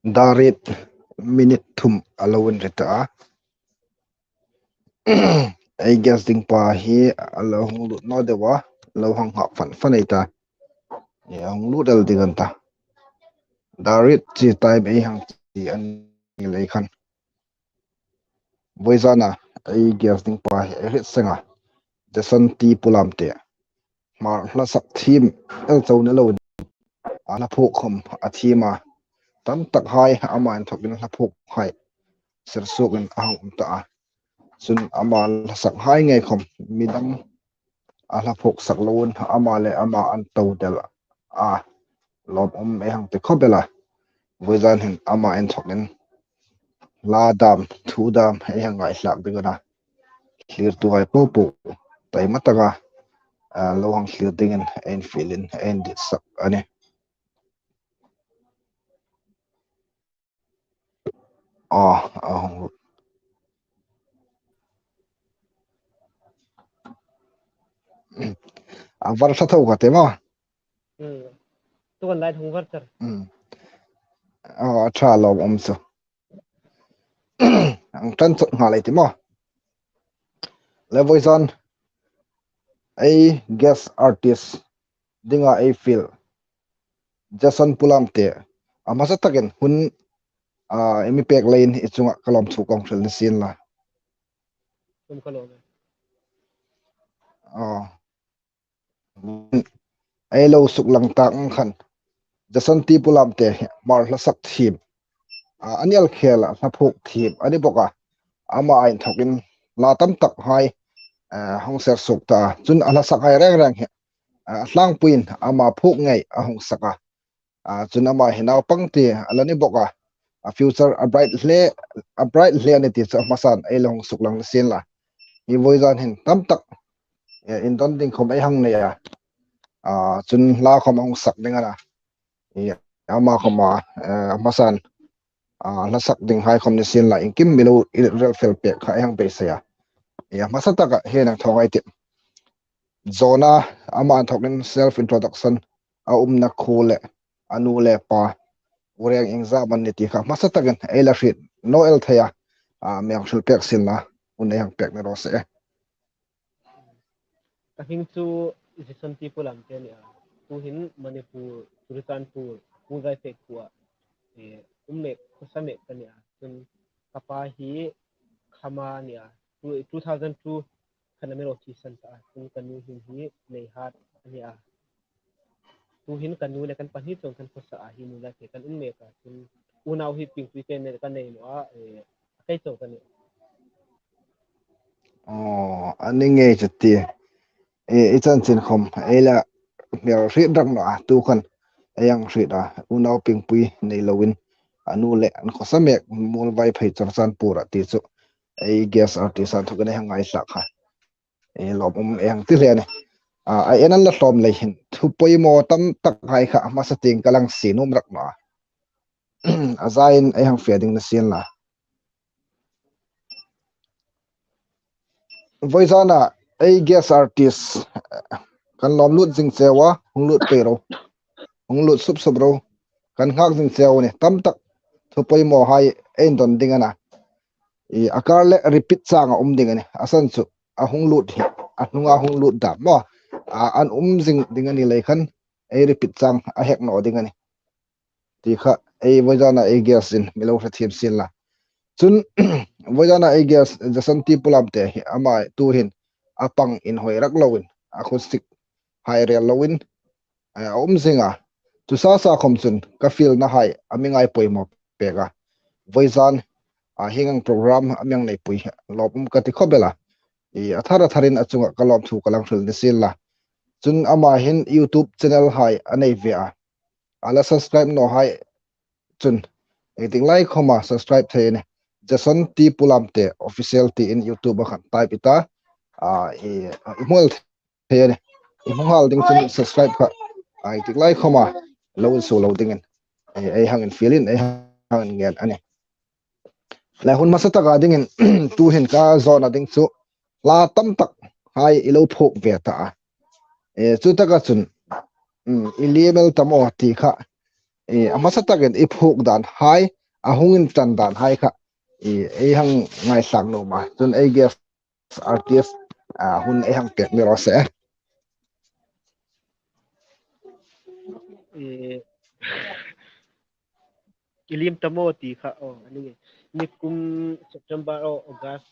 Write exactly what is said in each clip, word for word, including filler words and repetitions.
Darit minute thum a lo inri ta a. Ei guest ding pa hi a lo hung lut naw deu a, lo hang hak fan fan ei ta. Ei hung lut el ding an ta. Darit chi time ei hang ti an ni lei khan. Vawizana ei guest ding pa hi ei hriet seng a. Jason T Pulamte. Hmar hla sak thiem el chau ni loin a hla phuok khom a thiem a. Tam tak hai ama inthawkin hla phuok hai sir suokin a hang um ta a. Chun ama hla sak hai ngei khom midang a hla phuok sak loin ama le ama an to del a. Lawmum ei hang ti khop el a. Vawizan hin ama inthawkin hla dam, thu dam ei hang ngaithlak ding a na. Thlirtuhai popo taima taka, a, lo hang thlir dingin ei infielin ei inditsak a nih. A, a hung lut. A var thla tho ka ti maw? Hmm. Tu kan light hung var char. Hmm. A, a ṭha lawmum chu. Ang tan chot nga lei ti maw? Le vawizan ei guest artist dinga ei fiel Jason Pulamte. A hmasa takin hun, a, i mi pek leiin i chunga ka lawmthu ka hung hril ni sien la. Tum ka lawm e. A. Ei lo suklang tak ang khan Jason T Pulamte hi Hmar hla sak thiem, a, a ni el khela hla phuok thiem a ni bawk a. Ama inthawkin hla tam tak hai, a, hung ser suok ta. Chun a hla sak hai reng reng hi, a, tlangpuiin ama phuok ngei a hung sak a. A, chun ama hi naupang ti a la ni bawk a. A future a bright hle, a bright hle a ni ti chu a hmasan ei lo hung suklang ni sien la. Hi vawizan hin tam tak, e, indon ding khom ei hang nei a. A, chun hla khom a hung sak ding a na. E, ama khom a, e, a hmasan, a, hla sak ding hai khom ni sien la, iengkim mi lo rel fel pek kha ei hang beisei a. E, a hmasa taka hi nang thawng ei tih. Zona ama inthawkin self introduction, a umna khuo le a nu le pa, u reng iengzam an ni ti kha hmasa takin ei la hriet naw el thei a, a, mi hang hril pek sien la, hun ei hang pek ni raw se. Ka hming chu Jason T Pulamte a ni a. Tuhin Manipur, Churachandpur, Muolvaiphei khuoa, e, um mek, khawsa mek ka ni a. Chun ka pa hi Khama a ni a. Two, two thousand two khan a mi lo thi san ta a. Chun ka nu hming hi Neihat a ni a. Tuhin ka nu le kan pahni chuong kan khawsa a hi Muolvaiphei kan um mek a. Chun unau hi Pingpui te nei, kan nei naw a, e, a kei chau ka ni. Aw, a ni ngei chu ti. E, i chanchin khom ei la hmel hriet rak naw a, tu khan ei hang hriet a, unau Pingpui nei loin a nu le an khawsa mek Muolvaiphei Churachandpur a ti chu ei guest artist a inthawkin ei hang ngaithlak kha. E, lawmum ei hang ti hle a nih. A, a en an la hlawm lei hin thu poimaw tam tak hai kha a hmasa tieng ka lang sie nuom rak naw a. A zain ei hang fe ding ni sien la. Vawizana ei guest artist kan lawm lut zing cheu a, hung lut pei ro. Hung lut sup sup ro. Kan nghak zing cheu a nih. Tam tak thu poimaw hai ei indon ding a na. I, a kar le repeat chang a um ding a nih. A san chu a hung lut hi, a hnunga hung lut dam maw, a, an um zing ding a ni lei khan ei repeat chang a hek naw ding a nih. Ti kha ei vawizana ei guest in mi lo hre thiem sien la. Chun vawizana ei guest Jason T Pulamte hi ama tuhin a pang inhawi rak loin, acoustic hai rel loin, a, a um zing a. Chu sa sa khom chun ka fielna hai a mi ngai poimaw pek a. Vawizan, a, hieng ang program a mi hang neipui lawmum ka ti khop el a. I, a thar a tharin a chunga ka lawmthu ka hang hril ni sien la. Chun ama hin YouTube channel hai a nei ve a. A la subscribe naw hai chun, ei tik lai khoma subscribe thei a nih. Jason T Pulamte Official tiin YouTube-a khan type i ta. A, i, i hmu el thei a nih. I hmu nghal ding chun subscribe kha, a, ei tik lai khoma lo insuo lo dingin, ei, ei hang infielin, ei hang inngen a nih. Le hun hmasa taka dingin, tuhin ka zawna ding chu hla tam tak hai i lo phuok ve ta a. E, chu taka chun, um, i liem el ta maw ti kha, I, a hmasa takin i phuok dan hai, a hung inṭan dan hai kha, i, ei hang ngaithlak nuom a. Chun ei guest artist, a, hun ei hang pek ni raw se. I, i lim ta maw ti kha, aw, a ni nge. Nikum September, aw, August,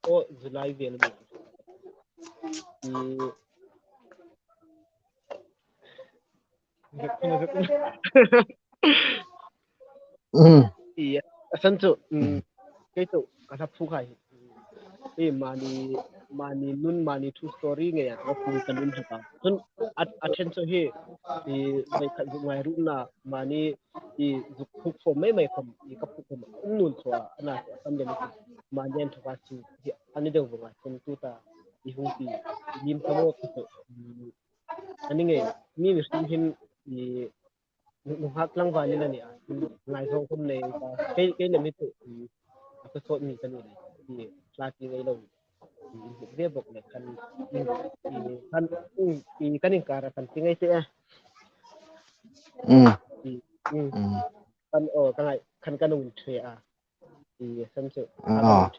aw, July vel ni. I, Mm. I, a san chu, mm, kei chu ka hla phuok hai. I, mani, mani nun, mani true story ngeia ka phuok ka nun hla ta. Chun a, a ṭhen chu hi, i, vawi khat zuk ngairutna, mani, i, zuk phuok khawm mei mei khawm, i, ka phuok khawm um nuom chu a, a na chu a tam deu chu. Mani an thawka chu, hi, a ni deu vong a, chun tuta, i hung ti, i lim ta maw ti chu, mm, a ni nge, mi mihring hin, i, nunghak tlangval ni la ni a, ngaizawng khawm nei ta, kei, kei le mi chu, i, a ka sawt mi ka ni le, i, hla ti ngei lo, i, i, ve bawk le, kan, i, i, kan, i, i, kan inkara kan ti ngei te a. Mm. I, mm. Mm. Kan, aw, ka ngai, kan, kan hung ṭhe a. I, san chu, Ah.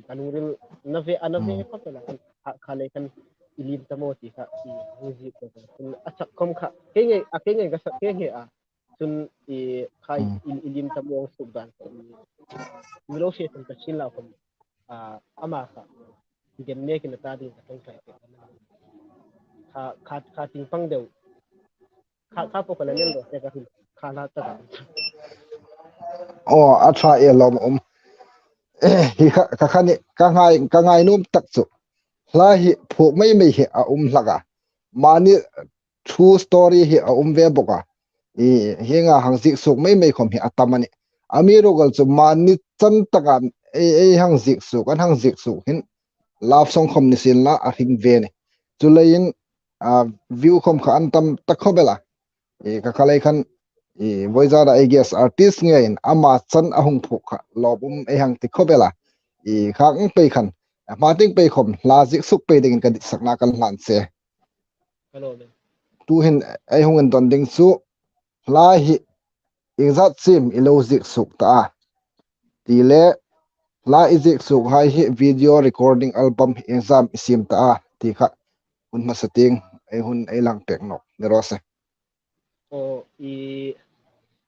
Kan lungril na ve, a na ve, mm, khawp el a, kha, kha le kan i lim ta maw ti kha, i, hung ziek ta. A sak khawm kha, kei ngei, a kei ngei ka sak kei ngei a. Chun, i, kha, mm, i, i lim ta maw suk dan kha, i, mi lo hriet san ka sin la khawm, a, ama kha, i dem nekin a ta ding ka ṭawngṭai pek. Kha, kha, kha ting pang deu. Kha, kha po ka la lel ro, te ka hin, kha la ta ka. Aw, a ṭha e, lawm um. Eh, hi kha, ka kha ni, ka ngai, ka ngai nuom tak chu. Hla hi phuok mei mei hi a um hlak a. Mani true story hi a um ve bawk a. I, hienga hang ziek suok mei mei khawm hi a tam a nih. Amiruokchu mani chan taka ei, ei hang ziek suok, an hang ziek suok hin love song khawm ni sien la a hring ve a nih. Chuleiin, a, view khawm kha an tam ta khawp el a. I, ka kha lei khan, i, vawizana ei guest artist ngeiin ama chan a hung phuok kha lawm um ei hang ti khawp el a. I, khang pei khan, a hma tieng pei khawm hla ziek suok pei dingin ka ditsakna kan hlan che. Hello, man. Tuhin ei hung indon ding chu hla hi iengzat siem i lo ziek suok ta a. Ti le hla i ziek suok hai hi video recording album hi iengzat i siem ta a. Ti kha hun hmasa tieng ei hun ei lang pek nawk ni raw se. Aw, i,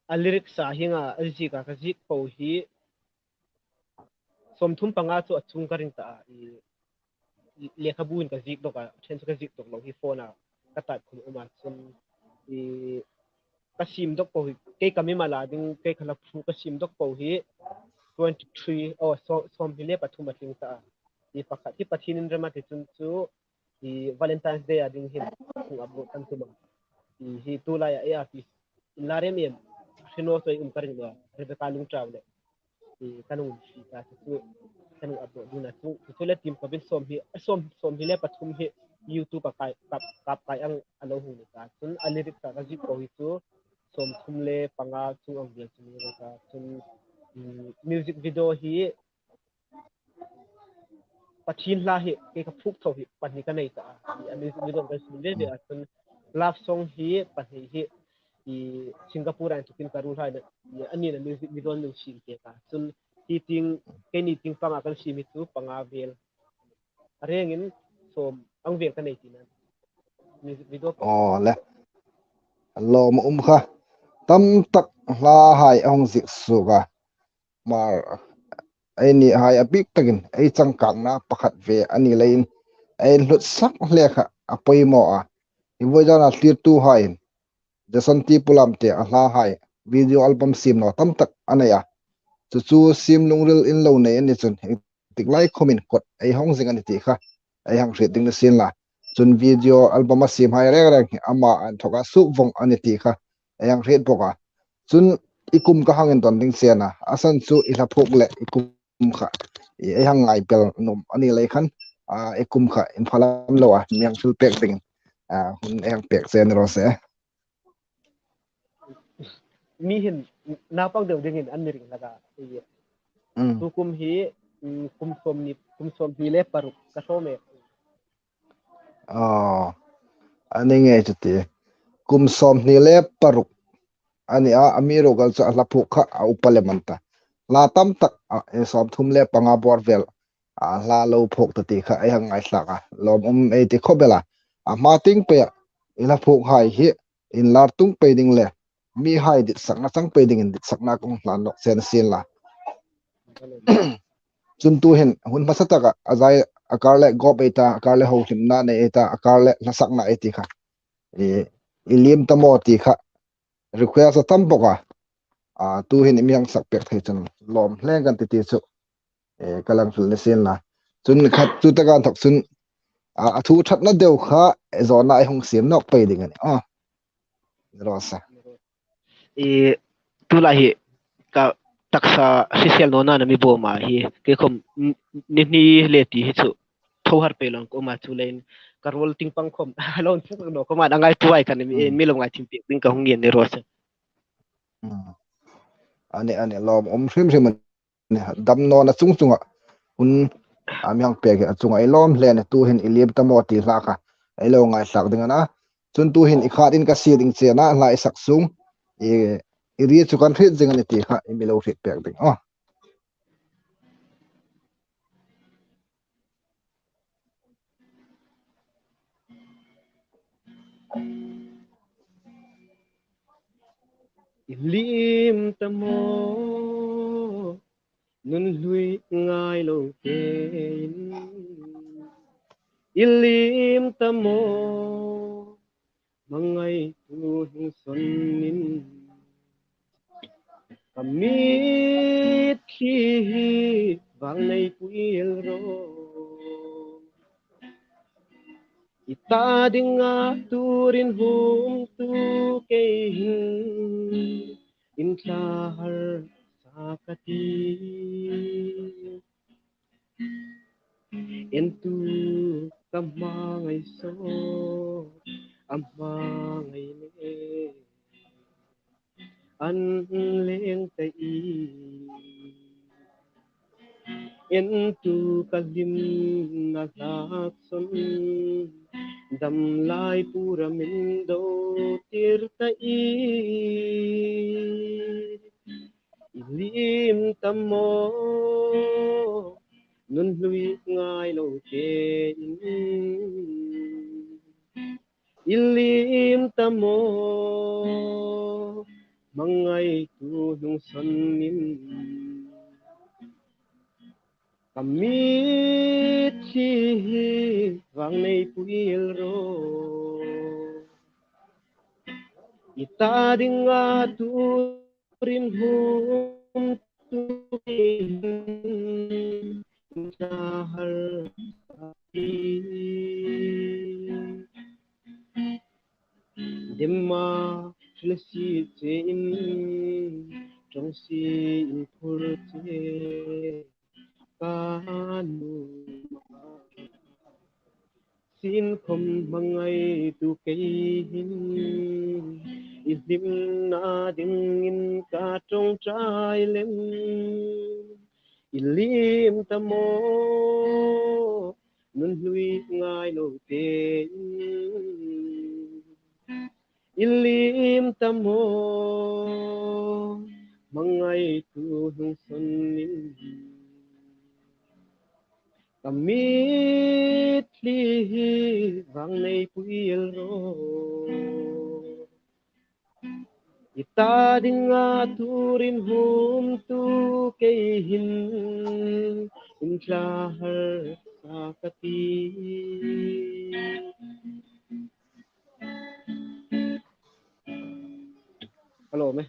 a lyrics a hienga, a ziek a ka ziek po hi sawmthum panga chu a chung ka ring ta a, i, lekhabuin ka ziek dawk a, ṭhen chu ka ziek dawk lo hi phone-a ka type khawm a um a, chun, i, ka siem dawk po hi, kei ka mimal a ding, kei ka hla phuok ka siem dawk po hi twenty three, aw, sawm, sawmhni le pathum a tling ta a, i, pakhat hi Pathienin rem a ti chun chu, i, Valentine's Day a ding hin hung upload kan tum a. I, hi tu laia ei artist inla rem em, hre naw sawi um ka ring naw a, Rebecca Lungtau le, i, kan hung hriet ta chu, kan hung upload ding a chu, chu le tim ka bin sawm hi, sawm, sawmhni le pathum hi YouTube-a kai, kap, kap kai ang a lo hung ni ta. Chun a lyrics-a ka ziek po hi chu sawmthum le panga chung ang vel chu ni ta. Chun, mm, music video hi Pathien hla hi, kei ka phuok tho hi, pahni ka nei ta a. I, a music video kan siem ve ve a, chun love song hi, pahni hi, i, Singapore-a inthokin ka ruolhai le, i, a nina music video an lo siem pek a. Chun, hi tieng, keini tieng panga kan siem hi chu, panga vel. A rengin, sawm ang vel ka nei tina. Music video. Aw, le. Lawm um kha. Tam tak hla hai a hung ziek suok a. Mar, eini hai a bik takin ei changkangna pakhat ve a ni leiin ei inhlut sak hle kha a poimaw a. Hi vawizana thlirtuhaiin Jason T Pulamtea hla hai video album siem naw tam tak a nei a. Chu chu siem lungril in lo nei a ni chun, tik lai khomin kot ei hawng zing a ni ti kha ei hang hriet ding ni sien la. Chun video album a siem hai reng reng hi ama inthoka suok vong a ni ti kha ei hang hriet bawk a. Chun i kum ka hang indon ding che a, a san chu i hla phuok le i kum kha i ei hang ngai pel nuom a ni lei khan, a, i kum kha inphalam lo a, mi hang hril pek dingin, a, hun ei hang pek che ni raw se. Mi hin naupang deu dingin an mi ring hlak a. Mm. Tu kum hi, mm, kum sawmhni, kum sawmhni le paruk ka tlawm e. Aw, a ni ngei chu ti. Kum sawmhni le paruk. a ni a, amiruokchu a hla phuok kha a upa lem an ta. Hla tam tak, a, e, sawmthum le panga bawr vel, a, hla lo phuok ta ti kha ei hang ngaithlak a. Lawmum ei ti khawp el a. A hma tieng pei a, i hla phuokhai hi inlar tung pei ding le mihai ditsakna chang pei dingin ditsakna kong hlan nawk che a ni sien la. Chun tuhin hun hmasa taka a zai a kar le gawp ei ta, a kar le hohlimna nei ei ta, a kar le hlasakna ei ti kha. I, i liem ta maw ti kha request a tam bawk a. A, tuhin i mi hang sak pek thei chun lawm hle kan ti ti chu, e, ka lang hril ni sien la. Chun khat chu taka inthawk chun, a, a thu ṭhatna deu kha, e, zawna ei hung siem nawk pei ding a nih. A, ni raw se. I, tulai hi ka taksa hrisel nawna a mi bawm a hi. Kei khawm n-, ni hni le ti hi chu tho har pei lo ka um a, chuleiin ka ruol tieng pang khawm a lo inpuk naw khawma a ngaituo ai khan mi, mi lo ngaithim pek ding ka hung ngen ni raw se. Mm. A nih, a nih, lawmum hrim hrim a nih. Damnawna chung chunga hun a mi hang pek hi a chunga ei lawm hle a nih. Tuhin i liem ta maw ti hla kha ei lo ngaithlak ding a na. Chun tuhin i khatin ka sie ding che a na, hla i sak sung i, i ri chu kan hriet zing a nih ti kha i mi lo hriet pek ding. Aw. I liem ta maw, nun hlui ngai lo tein. I liem ta maw, hmangaitu hnungsawn nin. Ka mitthli hi vangneipui el rawh. I ta dinga turin humtu kei hin, inthlaharsa ka ti. Entu ka hmangai saw, a hmangai le an leng ta i. Entu ka hlimna hlak sawn, dam lai pura min do tir ta i. I liem ta maw, nun hlui ngai lo tein. I liem ta maw, hmangaitu hnungsawn nin. Ka mitthli hi vangneipui el rawh. I ta dinga turin humtu kei hin, inthlaharsa ka ti. Dema hril si che in, ṭawng si in phur che ka nuom a. Sin khawm hmangaitu kei hin, i hlimna dingin ka ṭawngṭai lem. I liem ta maw, nun hlui ngai lo tein. I liem ta maw, hmangaitu hnungsawn nin. Ka mitthli hi vangneipui el rawh. I ta dinga turin humtu kei hin, inthlaharsa ka ti. Hello, me.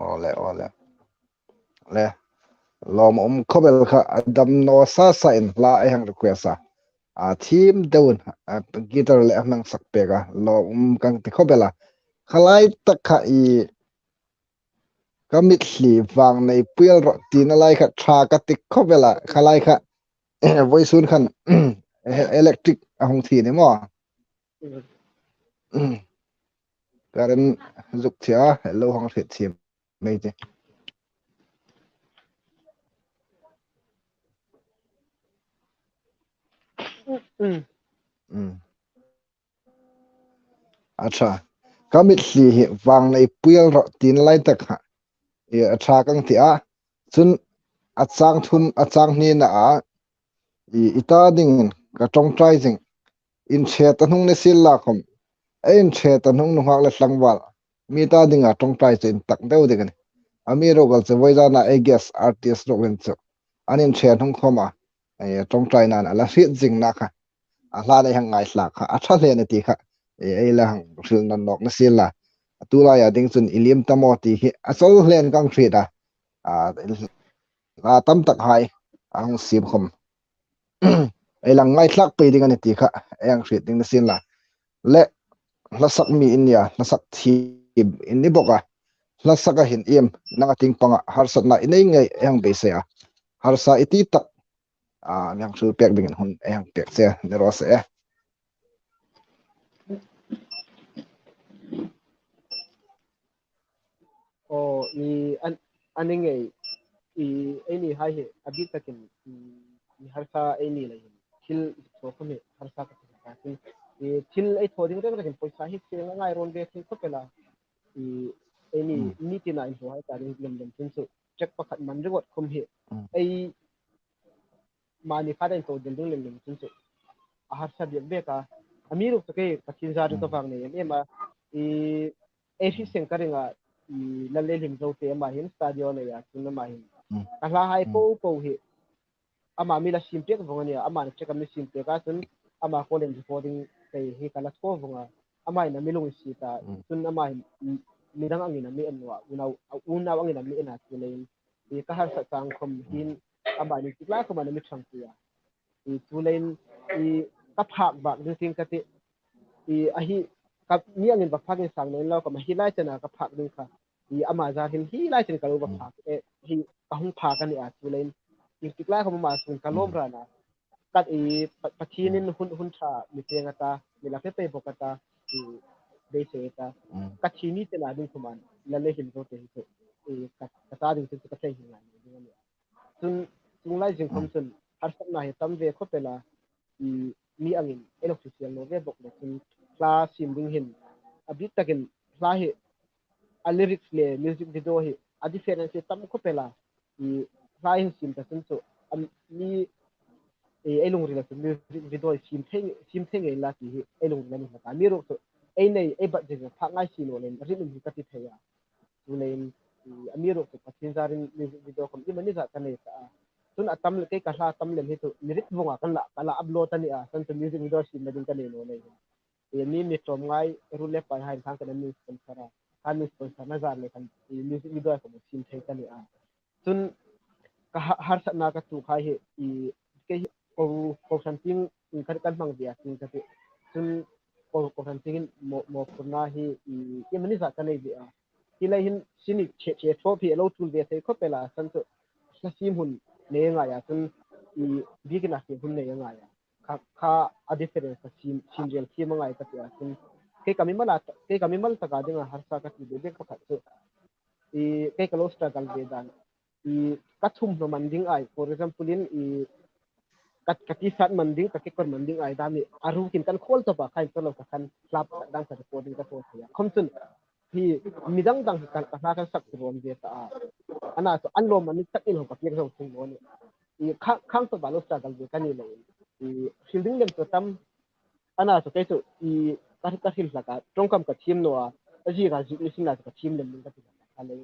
Ole, ole. Le, lawmum khawp el kha, a dam naw sa sa in hla ei hang request a. A thim deuin, a guitar le a hmang sak pek a, lawmum kan ti khawp el a. Kha lai tak kha i ka mitthli vangneipui el rawh tina lai kha ṭha ka ti khawp el a, kha lai kha, vawisun khan, electric a hung thi ni maw. Current zuk thia, lo hang hriet thiem mai ti. Mm. A ṭha. ka mitthli hi vang nei puial rawh tiin lai tak kha, i, a ṭha ka ti a. Chun a chang thum, a chang hnina a, i, i ta dingin ka ṭawngṭai zing. Inṭhe ta hnung ni sienla khom, ei inṭhe ta hnung nunghak le tlangval, mi ta dinga ṭawngṭai chu intak deu ding a nih. Amiruokchu vawizana ei guest artist ruok in chu an inṭhe hnung khoma, e, ṭawngṭainain a la hriet zingna kha, a hla nei hang ngaithlak kha a ṭha hle a nih ti kha, e, ei la hang hril nawn nawk ni sienla. A tu laia ding chun i liem ta maw ti hi a chawl hlein ka hriet a. A, hla tam tak hai a hung siem khom, ei la ngaithlak pei ding a nih ti kha ei hang hriet ding ni sienla. Le, hla sak mi i nia, hla sak thiem i ni bawk a, hla saka hin iem, nanga tieng panga harsatna i nei ngei ei hang beisei a. Harsa i ti tak, a, mi hang hril pek dingin hun ei hang pek che ni raw se. Aw, i, an, a ni ngei, i, eini hai hi a bik takin, i, i harsa eini lei hin thil i thaw khom hi harsa ka ti ta chun, i, thil ei thaw ding reng rengin pawisa hi seng a ngai rawn ve thei khawp el a. I, eini, hmm, ni tina in thaw hai ta ding lem lem chun chu cheque pakhat man ringawt khom hi, hmm, ei mani kha dang thaw ding lem lem chun chu a harsa bek bek a. Amiruokchu kei Pathien zarin ka, hmm, vang nei em em a. I, ei hriet seng ka ring a, i, Lal Lelhim Zote ama hin studio nei a, chun ama hin, hmm, ka hla hai, hmm, po po hi ama mi la siem pek vawng a nia, ama cheque a mi siem pek a, chun ama call-in recording kei hi ka la thaw vawng a. Ama hin a mi lunginsiet a, hmm, chun ama hin, mm, midang angin a mi en naw a, unau, a unau angin a mi en a, chuleiin, i, ka harsa chang khom hin, ama hin tik lai khoma a mi ṭhangpui a. I, chuleiin, i, ka phak bak ding tiin ka ti. I, a hi, ka mi angin va phak in sang naw inla khom, hi lai chena ka phak ding kha, i, ama zar hin hi lai chen ka lo va, hmm, phak, e, hi ka hung phak a nia, chuleiin, i, tik lai khom ama sung ka lawm, hmm, ran a. Ka, i, Pa-, Pathienin, hmm, hun, hun ṭha mi pêng a ta, mi la pe pei bawk a ta, i, beisei a ta. Hmm. Ka thi ni chena ding khoma Lal Lelhim Zote hi chu, i, ka, ka ta ding chu ka thei hi ngai ding a nia. Chun, chuong lai zing khom, hmm, chun harsatna hi tam ve khawp el a, i, mi angin ei lo hrisel naw ve bawk le chun hla siem ding hin a bik takin hla hi a lyrics le music video hi a difference hi tam khawp el a, i, hla hin siem ta chun chu, am, mi, i, ei lungrila chu music video hi siem thei, siem thei ngei la ti hi ei lungrila ni hlak a. Amiruokchu ei nei, ei budget phak ngai si naw leiin rinum hi ka ti thei a. Chuleiin, i, amiruokchu Pathien zarin music video khom iemani zat ka nei ta a. Chun a tam le, kei ka hla tam lem hi chu, mi rik vawng a kan la, ka la upload a nia, chun chu music video siemna ding ka nei naw leiin. I, mi, mi ṭawm ngai, ruol le pai hai khan kan mi sponsor a. Kan mi sponsor na zar le khan, i, music video khom siem thei ka nia. Chun ka ha-, harsatna ka tuok hai hi, i, kei hi ko, kohran tieng, i, kan, kan hmang ve a tieng ka ti. Chun ko, kohran tiengin maw, mawphurna hi, i, iemani zat ka nei ve a. Hi lai hin sini che, che thaw phi a lo tul ve thei khawp el a, chun chu hla siem hun nei a ngai a, chun, i, biekina siem hun nei a ngai a. Kha, kha a difference kha siem, siem zel thiem a ngai ka ti a, chun kei ka mimal a, kei ka mimal taka dinga harsa ka ti bek bek pakhat chu, i, kei ka lo struggle ve dan, i, ka thumhnaw man ding ai, for example in, i, ka, ka T-shirt man ding, ka kekawr man ding ai dan hi a rukin kan khawl tawp a, kha inchawk lo kha khan hla dang kha recording ka thaw thei a. Khom chun hi mi dang dang hi kan, ka hla kan sak rawn ve ta a. Ana chu an lawm an ni tak in hawng ka piak zo thung naw ni. I, kha, khang tawpa lo struggle ve ka ni lo. I, hril ding lem chu tam. Ana chu kei chu, i, ka, ka hril hlak a, ṭawngkam ka thiem naw a, a ziek a ziek ni sien la chu ka thiem lem ding ka ti hlak a le.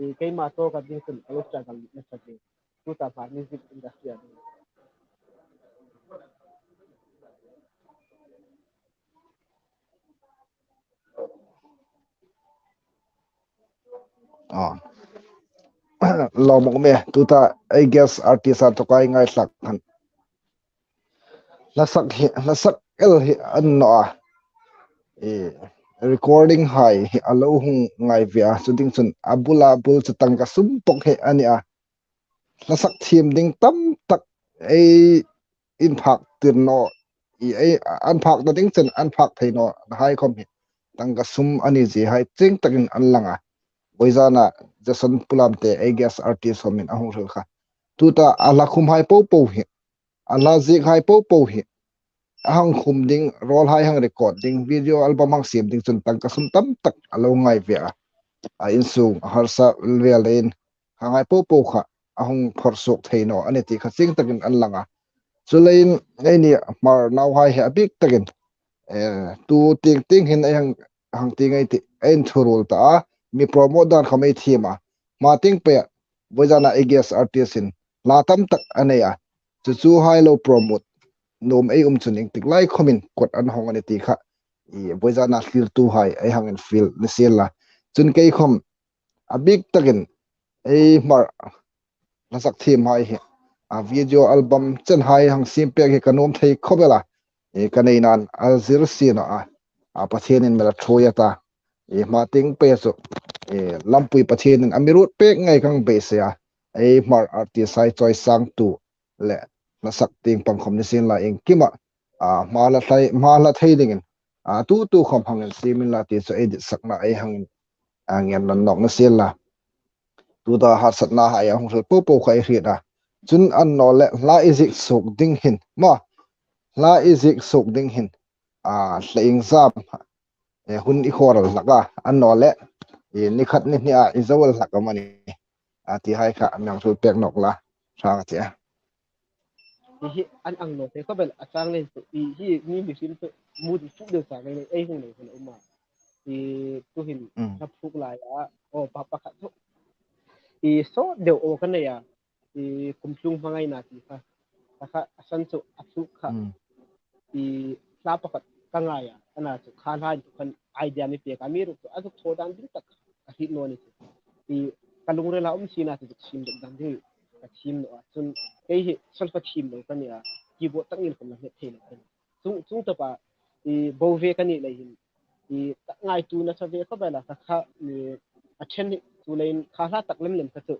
I, keima tawka ding chun ka lo struggle nasa ve. Tuta Hmar music industry a ding. Ah. Lawmawm e, tuta ei guest artist a tawka ei ngaithlak khan. Hla sak hi, hla sak el hi a ni naw a. E, recording hai hi a lo hung ngai ve a, chu ding chun a bula bul chu tangka sum bawk hi a ni a. Hla sak thiem ding tam tak ei inphak tir naw, i, ei, an phak ta ding chen an phak thei naw, na hai khom hi tangka sum a ni zie hai chieng takin an lang a. Vawizana Jason Pulamte ei guest artist khomin a hung hril kha. Tuta a hla khum hai po po hi, a hla ziek hai po po hi, hang khum ding, rawlhai hang record ding, video album hang siem ding chun tangka sum tam tak a lo ngai ve a. A insung a harsa vel leiin kha ngai po po kha a hung phor suok thei naw a ni ti kha chieng takin an lang a. Chuleiin eini Hmar nauhai hi a bik takin, eh, tu tieng tieng hin ei hang, hang ti ngai ti, ei inthuruol ta a, mi promote dan khom ei thiem a. Hma tieng pei a, vawizana ei guest artist in hla tam tak a nei a. Chu chu hai lo promote nuom ei um chun ieng tik lai khomin kot an hawng a ni ti kha, i vawizana thlirtuhai ei hang infiel ni sien la. Chun kei khom a bik takin ei Hmar hla sak thiemhai hi, a video album chenhai hang siem pek hi ka nuom thei khop el a. I ka nei nan a zir si naw a. A Pathienin mi la thuoi a ta. I hma tieng pei chu, i lampui Pathienin a mi ruot pek ngai ka beisei a. Ei Hmar artist hai chawisangtu le hla sak tieng pang khom ni sien la iengkima, a, hma la thei, hma la thei dingin, a, tu tu khom hang insiem inla ti chu ei ditsakna ei hang in, a, ngên nawn nawk ni sien la. Tuta harsatnahai a hung hril po po kha ei hriet a. Chun annawleh hla i ziek suok ding hin, maw, hla i ziek suok ding hin, a, hla iengzam, e, hun i khawral hlak a, annawleh, e, ni khat ni hni a i zo el hlak am a ni, a, ti hai kha mi hang hril pek nawk la, hrang a ti a. Hi hi an ang naw thei khop el a, chang le chu, i, hi mi mi hrim chu mu di chu deu chang le ei hung nei hun a um a. I tuhin, mm, hla phuok lai a, aw, pa pakhat chu, i sawt deu aw ka nei a, i kum tlung hmangaina ti kha, kha kha a san chu a phuok kha, mm, i hla pakhat ka ngai a, ana chu kha hla in chu khan idea mi pek a, mi ruok chu a zuk thaw dan ding tak a hriet naw ni chu. I ka lungrila um sina chu zuk siem dawk dan ding ka thiem naw a. Chun kei hi solfa thiem lo ka ni a, keyboard tak ngil khom la hmet thei lo ka ni. Chung, chung tapa, i bo ve ka ni lei hin, i ka ngaituo nasa ve khop el a, kha kha, i a ṭhen hi chu leiin kha hla tak lem lem kha chu,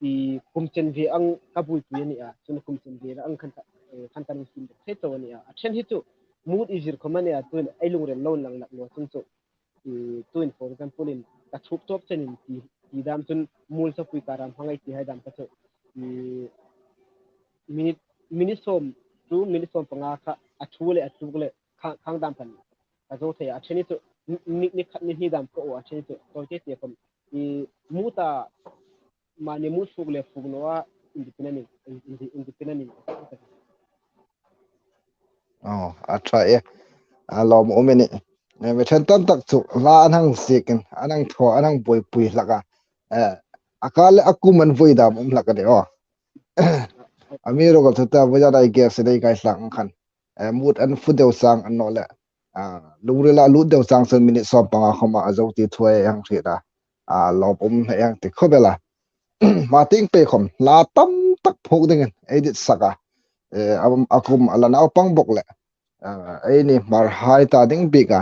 i kum chen ve ang ka buoipui a ni a, chun kum chen ve ang khan ka, e, khan ka lungsim dawk thei chau a ni a. A ṭhen hi chu mood i zir khom a ni a, chun ei lungril lo inlang hlak naw chun chu, i tuin, for example in, ka thuok tawp chenin ti, ti dam chun muolsapui ka ram hmangai ti hai dam kha chu, i minute, minute sawm, chu minute sawm panga kha a thu le a tluk le khang, khang dam khan ka zo thei a. A ṭhen hi chu ni, ni, ni khat ni hni dam ka aw a, a ṭhen hi chu tawi te te khom i mu ta, mani mu suok le phuok naw a, independent in, inde-, independent in. Aw, a ṭha e. A lawm um e ni. E, mi ṭhen tam tak chu hla an hang ziek in, an hang thaw, an hang buoipui hlak a. E, a kal le a kum an vui dam um hlak a ni aw. Amiruokchu ta vawizan ei guest in ei kai hlak ang khan, e, mood an fu deu chang annawleh, a, lungrila lut deu chang chun minute sawm panga khoma a zo ti thu ei hang hriet a. A, lawm um ei hang ti khop el a. Hma tieng pei khom hla tam tak phuok dingin ei ditsak a. E, a, a kum a la naupang bawk le, a, eini Hmarhai ta ding bik a,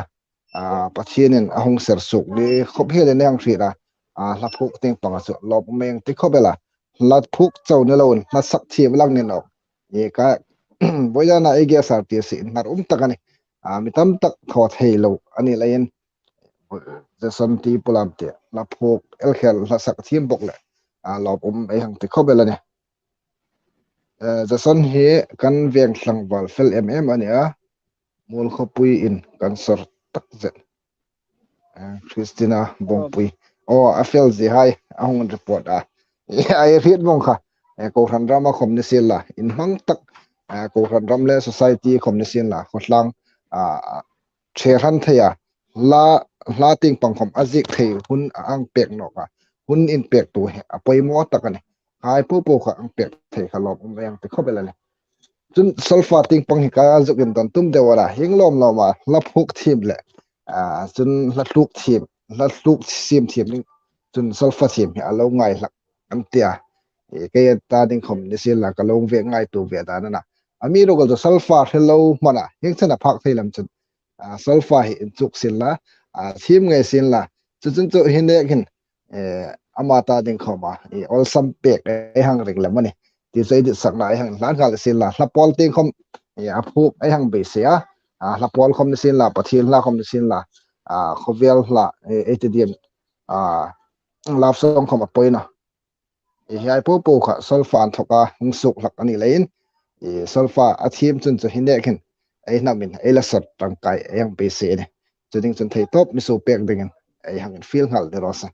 a, Pathienin a hung ser suok ni khop hielin ei hang hriet a. A, hla phuok tieng panga chu lawm um ei hang ti khop el a. Hla phuok chau ni loin hla sak thiem lang ni nawk. I ka, vawizana ei guest artist hi inhnar um tak a ni. A, mi tam tak thaw thei lo a ni leiin, Jason T. Pulam te hla phuok el khel hla sak thiem bawk le, a, lawm um ei hang ti khop el a ni. E, Jason hi kan veng tlangval fel em em a ni a. Muolkhawpui in kan sawr tak zet. E, Christina Bawngpui. Aw, a fel zie hai a hung report a. E, a hriet vawng kha. E, kohran rama khom ni sien la. Inhmang tak. E, kohran ram le society khom ni sien la. Khawtlang, a, ṭhe hran thei a. Hla, hla tieng pang khom a ziek thei hun a hang pek nawk a. Hun inpektu hi a poimaw tak a ni. Hai po po kha hang pek thei kha lawm um ei hang ti khop el a ni. Chun solfa tieng pang hi ka zuk indawn tum deu a, hieng lawm lawm a hla phuok thiem le, a, chun hla tluk thiem, hla tluk siem thiem ding, chun solfa thiem hi a lo ngai hlak an ti a. E, kei ta ding khom ni sien la ka lo ve ngaituo ve dan a na. Amiruokchu solfa hril lo hmana hieng chena phak thei lem chun, a, solfa hi inchuk sien la, a, thiem ngei sien la. Chu chun chu hi nek hin, e, ama ta ding khoma, e, awlsam pek ei hang ring lem a ni. Ti chu ei ditsakna ei hang hlan nghal sien la. Hla pawl tieng khom, e, a phuok ei hang beisei a. A, hla pawl khom ni sien la, Pathien hla khom ni sien la. A, khawvel hla, e, ei ti diem, a, love song khom a poi naw. E, hiai po po kha solfa inthawka hung suok hlak a ni leiin, e, solfa a thiem chun chu hi nek hin, ei hnamin ei la sawt ṭangkai ei hang beisei a nih. Chu ding chun thei tawp mi suo pek dingin ei hang infiel nghal ni raw se.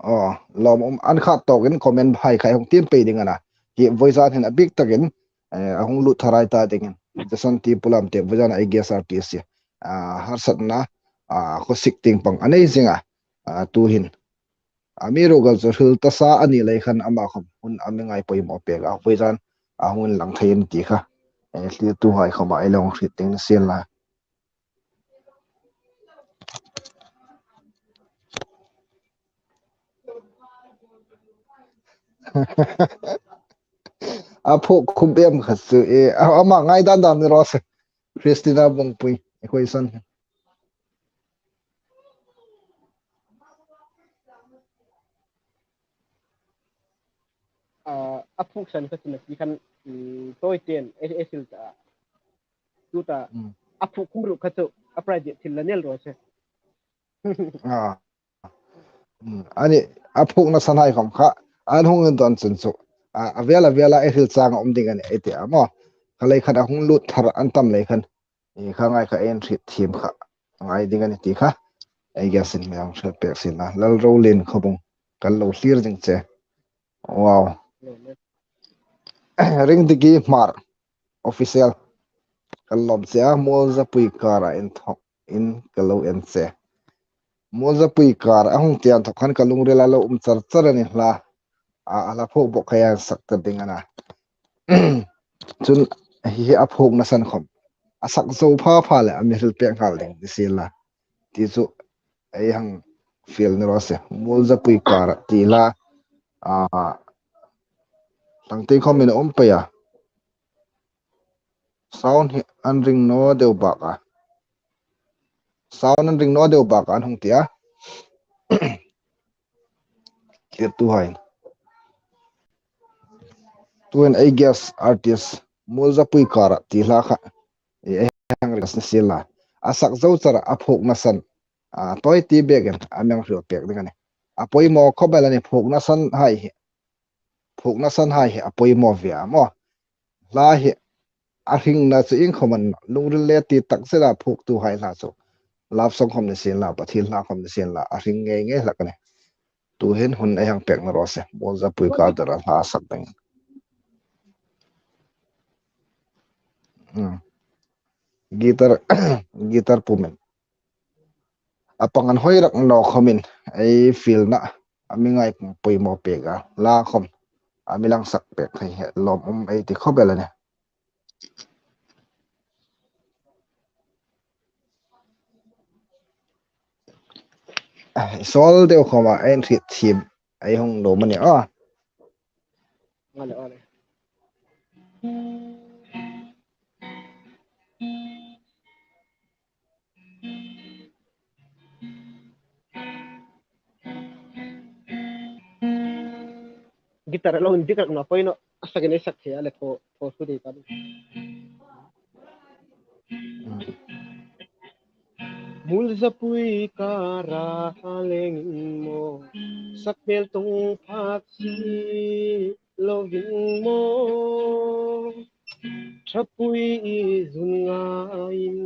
Aw, lawmum an khat tawkin comment hai khai hung tiem pei ding a na. Hi vawizan hin a bik takin, eh, a hung lut tharai ta dingin. Jason T Pulamte vawizan a I guess R T C. Ah, harsatna, ah, khawsik tieng pang a nei zing a. Ah, tuhin. Amiruokchu hril ta sa a ni lei khan ama khom hun a mi ngai poimaw pek a. Vawizan a hung inlang thei a ni ti kha. Eh, thlirtuhai khoma ei lo hriet ding ni sien la. A phuok khum em kha chu, e, a, ama ngai dan dan ni raw se. Christina Bungpui, equation. A, a phuok san kha chu na ti khan, mm, tawi ten, e, e hril ta. Tuta, Mm. a phuok khum ruok kha chu, a prize thil la nei raw se. Ah. Mm. A nih, a phuokna san hai khom kha, an hung indawn chun chu. A, a vel a vela ei hril chang a um ding a nih, ei ti a maw. Kha lei khan a hung lut thar an tam lei khan. I kha ngai kha ei hriet thiem kha. Ngai ding a nih ti kha. Ei guess-in mi hang hriet pek sien la. Lalrolien Khawbung. Kan lo thlir ding che. Wow. Ringdiki Hmar. Official. Kan lawm che a, Muolzapui kara inthawkin ka lo en che. Muolzapui kar a hung ti inthawk khan ka lungrila lo um char char a ni hla. A, a hla phuok bawk kha ei sak ta ding a na. Chun hi, hi a phuokna san khom. A sak zo pha pha le a mi hril pek nghal ding ni sien la. Ti chu ei hang fiel ni raw se. Muolzapui kara ti la. A, tlangte khomin a um pei a. Sound hi an ring naw deu bak a. Sound an ring naw deu bak a, an hung ti a. Thlirtuhai. Tuhin ei guess artist Muolzapui kara ti hla kha. Ei hang ring ni sien la. A sak zo char a phuokna san. A tawi ti bekin a mi hang hril pek ding a nih. A poimaw khawp el a nih, phuokna san hai hi. Phuokna san hai hi a poimaw ve a maw. Hla hi a hringna chu ieng khom a ni, lungril le ti tak zeta phuoktuhai hla chu. Love song khom ni sien la, Pathien hla khom ni sien la, a hring ngei ngei hlak a nih. Tuhin hun ei hang pek ni raw se, Muolzapui kara hla sak ding. Hmm. Guitar, guitar pumin. A pang an hoi rak naw khomin, ei fielna, a mi ngai poimaw pek a, hla khom, a mi lang sak pek thei hi, lawmum ei ti khawp el a nih. Sawl deu khoma, ei hriet thiem, ei hung lo mani a. Ole, ole. Guitar lo indik rak naw poi naw, a sakin ei sak thei a le thaw, thaw su dei ta. Muolzapui kara lengin maw, sak hmel tawng phak si lovin maw, ṭhapui i zun ngaiin,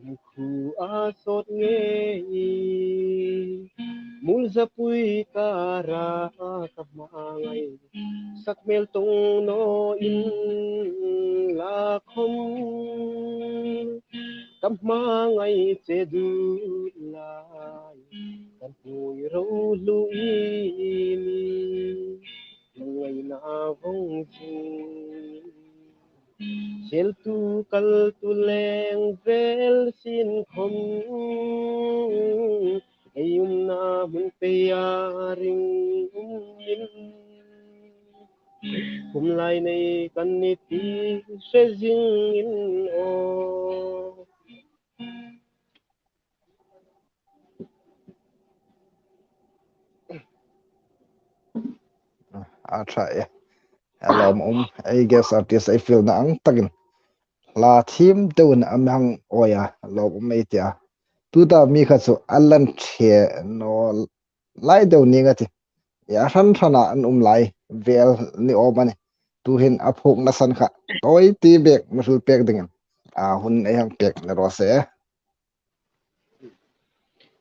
um khu a sawt ngei. Muolzapui kara ka hmangai, sak hmel tawng naw inla khom, ka hmangai che dut lai, ka hnuoi ro hlu i ni, ngaina vawng zing. Seltu kaltu leng vel sin khom, ei umna hmun peia ring um in, kum lai nei kan ni ti hre zingin aw. A ṭha e. A lawmum, ei guest artist ei fielna ang takin. Hla thiem deuin a mi hang awi a, lawmum ei ti a. Tuta mi kha chu a lan ṭhe naw lai deu ning a tih. I a hran hrana an um lai vel ni awm a nih. Tuhin a phuokna san kha tawi ti bek mi hril pek dingin, a, hun ei hang pek ni raw se.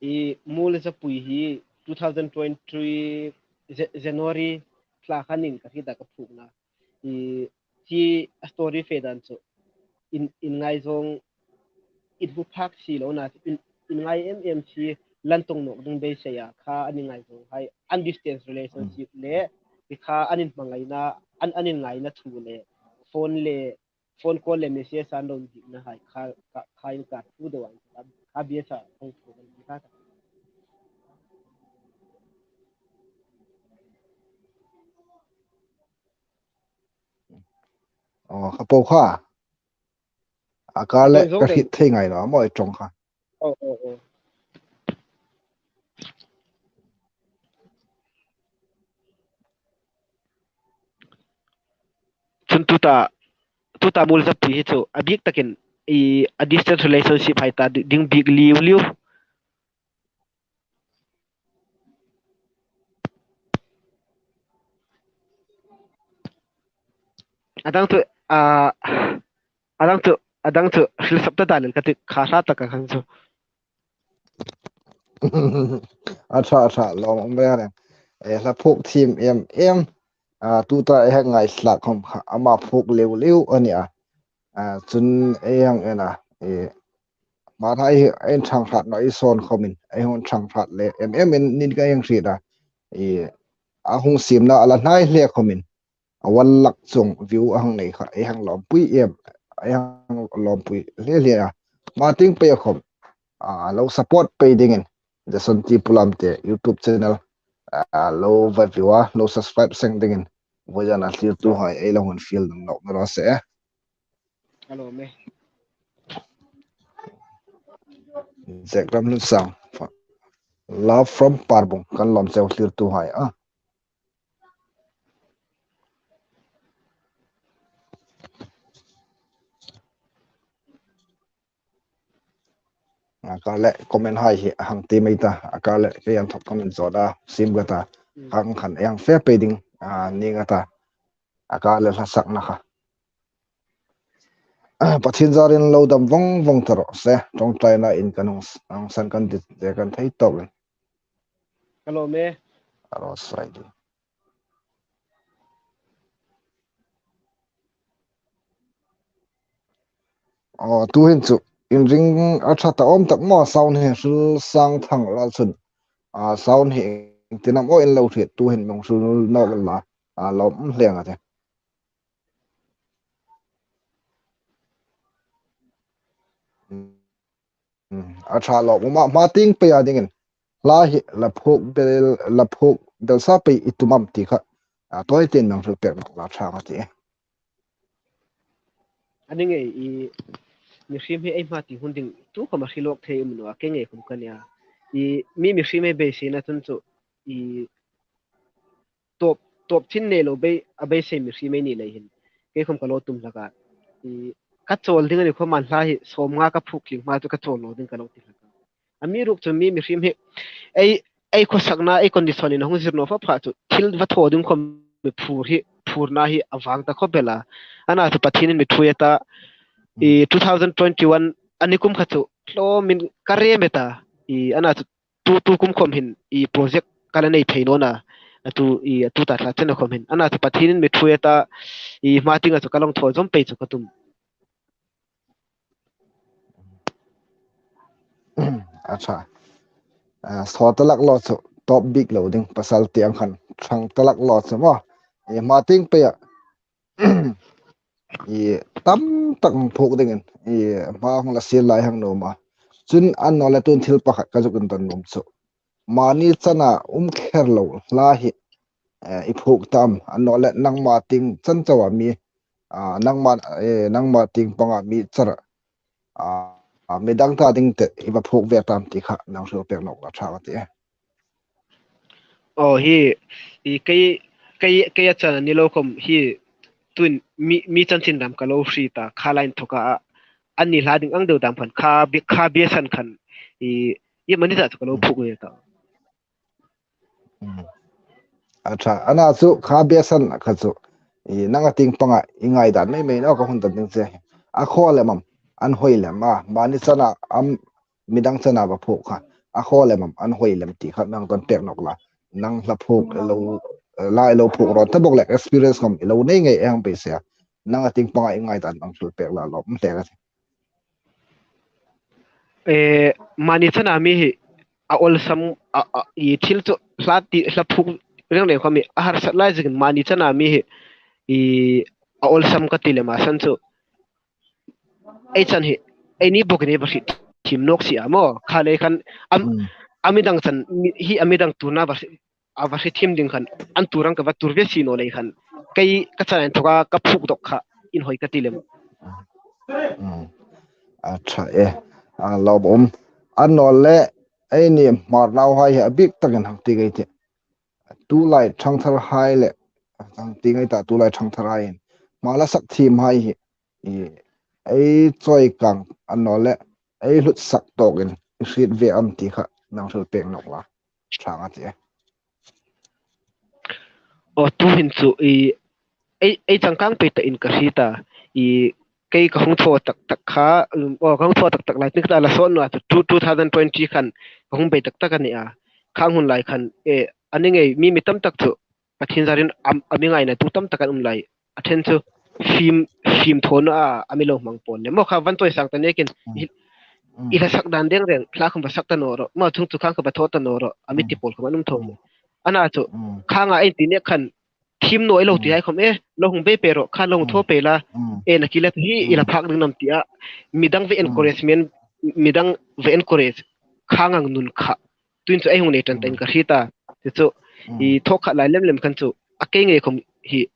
I Muolzapui hi two thousand twenty-three Ja-, January thla khan in ka hriet a ka phuokna. I, hi a story fe dan chu in, inngaizawng, inhmu phak si lo na, in, inngai em em si, lan tong nawk ding beisei a kha an inngaizawng hai, an distance relationship le, i kha an inhmangaina, an, an inngaina thu le, phone le, phone call le message an lo dikna hai kha, kha, kha in ka thu do an, kha biasa hong thu an kha. Aw, ka po kha. A kar le ka hriet thei ngai lo, a mawi ṭawng kha. Aw, aw, aw. Chun tuta, tuta Muolzapui hi chu a bik takin i a distance relationship hai ta di-, ding bik liu liu. A dang chu, a, a dang chu, a dang chu, hril sap ta dan in ka ti kha hrat tak a khan chu. A ṭha, a ṭha, lawm um ve a reng. E, hla phuok thiem em em. A, tuta ei hang ngaithlak khom kha, ama phuok liu liu a nih a. A, chun ei hang en a, e, hma hra hi ei ṭhang hrat naw ei sawn khomin, ei hung ṭhang hrat le em em in nin ka hang hriet a. I, a hung siemna a la hnai hle khomin, a one lakh chuong view a hang nei kha, ei hang lawmpui em, ei hang lawmpui hle hle a. Hma tieng pei a khom, a, lo support pei dingin, Jason T Pulamte YouTube channel, a, lo va view a, lo subscribe seng dingin, vawiin a thlirtuhai ei lo hung fiel ding nawk ni raw se. Hello, me. Zekram Hlunsang. Love from Parbung. Kan lawm cheu thlirtuhai a. A kar le comment hai hi a hang ti mai ta. A kar le kei an thawk comment zawt a. Sim ka ta. Mm. Hang khan ei hang fe pei ding. A, ni nga ta. A kar le hla sakna kha. Pathien zarin lo dam vawng vawng ta raw se, ṭawngṭaina in kan hung, hung san kan dit te kan thei tawk in. Ka lawm e. A raw sai di. Aw, tuhin chu, inring a ṭha ta awm tak maw, sound hi hril sang thang la chun. A, sound hi tin am aw in lo hriet, tuhin mi hung hril nawk la, a, lawm hle ang a tih. Mm, a ṭha lawm um a, hma tieng pei a dingin. Hla hi la phuok bel, la phuok bel sa pei i tum am ti kha. A, tawi tein mi hang hril pek nawk la ṭha ka ti. A ni ngei i mihriem hi ei hma tieng hun ding tu khom a hrilawk thei um naw a, kei ngei khom ka nia. I mi mihriem ei beiseina chun chu i tawp, tawp chin nei lo bei, a beisei mihriem ei ni lei hin. Kei khom ka lo tum hlak a. I ka chawl ding a ni khom an hla hi sawmnga ka phuok tling hma chu ka chawl lo ding ka lo ti hlak a. Amiruokchu mi mihriem hi ei, ei khawsakna, ei condition in a hung zir naw fo pha chu thil va thaw ding khom mi phur hi, phurna hi a vang ta khawp el a. Ana chu Pathienin mi ṭhuoi a ta, i two thousand twenty-one a ni kum kha chu tlawmin ka rem a ta, i ana chu tu, tu kum khom hin i project ka la nei thei naw a, a tu, i a tu ta thla chen a khom hin. Ana chu Pathienin mi ṭhuoi a ta, i hma tienga chu ka lo thaw zawm pei chu ka tum. A ṭha. A, saw ta lak lo chu tawp bik lo ding, pasal tieng khan ṭhang ta lak lo chu maw. I hma tieng pei a, i tam tak hung phuok dingin, i hma hung la sir lai hang nuom a. Chun annawleh tun thil pakhat ka zuk indawn nuom chu. Mani chana um kher lo hla hi, eh, i phuok ta am, annawleh nangma tieng chan chauha mi, ah, nangma, eh, nangma tieng panga mi char, ah, ah, mi dang ta ding te i va phuok ve ta am ti kha nang hril pek nawk la ṭha ka ti. Aw, hi, i kei, kei, kei a chan a ni lo khom hi, tun mi, mi chanchin dam ka lo hriet a, kha lai inthawka a, a ni hla ding ang deu dam khan, kha bi-, kha biesan khan, i, i mani ta chu ka lo phuok ve ta. Mm. A ṭha, ana chu kha besan kha chu. I nanga tieng panga i ngaidan mei mei naw ka hun dan ding che. A khaw lem am, an hoi lem a, mani chana am, midang chana va phuok kha. A khaw lem am, an hoi lem ti kha nang ton pek nawk la. Nang hla phuok lo, la lo phuok ro ta bok le experience khom i lo nei ngei ei hang beisei a. Nanga tieng panga i ngaidan nang hril pek la lawm hle ka ti. E, mani chana mi hi a awlsam a, a, i thil chu hla ti, hla phuok reng reng khom hi a harsat lai zingin mani chana mi hi i a awlsam ka ti lem a san chu. Ei chan hi, ei ni bawkin ei va hriet thiem nawk si a maw. Kha lei khan am, Mm. a midang chan, mi, hi a midang tuorna va hriet, a va hriet thiem ding khan, an tuor ang ka va tuor ve si naw lei khan. Kei ka chana inthoka ka phuok dawk kha, inhawi ka ti lem. Mm. A ṭha e, a lawm um. Annawleh, eini Hmar nauhai hi a bik takin hang ti ngei ei tih. Tulai ṭhangtharhai le, hang ti ngei ei ta tulai ṭhangtharhai hin. Hmar hla sak thiemhai hi, i, ei chawi kang annawleh, ei hlutsak tawkin, i hriet ve am ti kha, nang hril pek nawk la. Ṭha ngat e. Aw, tuhin chu, i, ei, ei changkang pei ta in ka hriet a, i, kei ka hung thaw tak tak kha, um, aw, ka hung thaw tak tak lai, tin ka ta la sawn naw a chu, two, two thousand twenty khan, ka hung bei tak tak a ni a. Khang hun lai khan, e, a ni ngei, mi, mi tam tak chu, Pathien zarin am, a mi ngaina tu tam tak an um lai. A ṭhen chu fim, fim thaw naw a, a mi lo hmang pawl le. Maw kha van chawisang ta nekin, Mm. i, Mm. i hla sak dan reng reng, hla khom va sak ta naw ro. Maw chung chu khang kha va thaw ta naw ro, a mi Mm. ti pawl khom an um tho Mm. maw. Ana chu, Mm. khanga ei ti nek khan, thiem naw ei lo ti Mm. hai khom e, lo hung bei pei ro, khan lo hung thaw Mm. pei la. Mm. E na ki la hi, i la Mm. phak ding nam ti a. Midang ve Mm. encouragement, midang ve encourage, khang ang nun kha. Tuhin chu ei hung nei ṭan ta in Mm. ka hriet a. Ti chu, Mm. i thaw kha lai lem lem khan chu, a kei ngei khom hi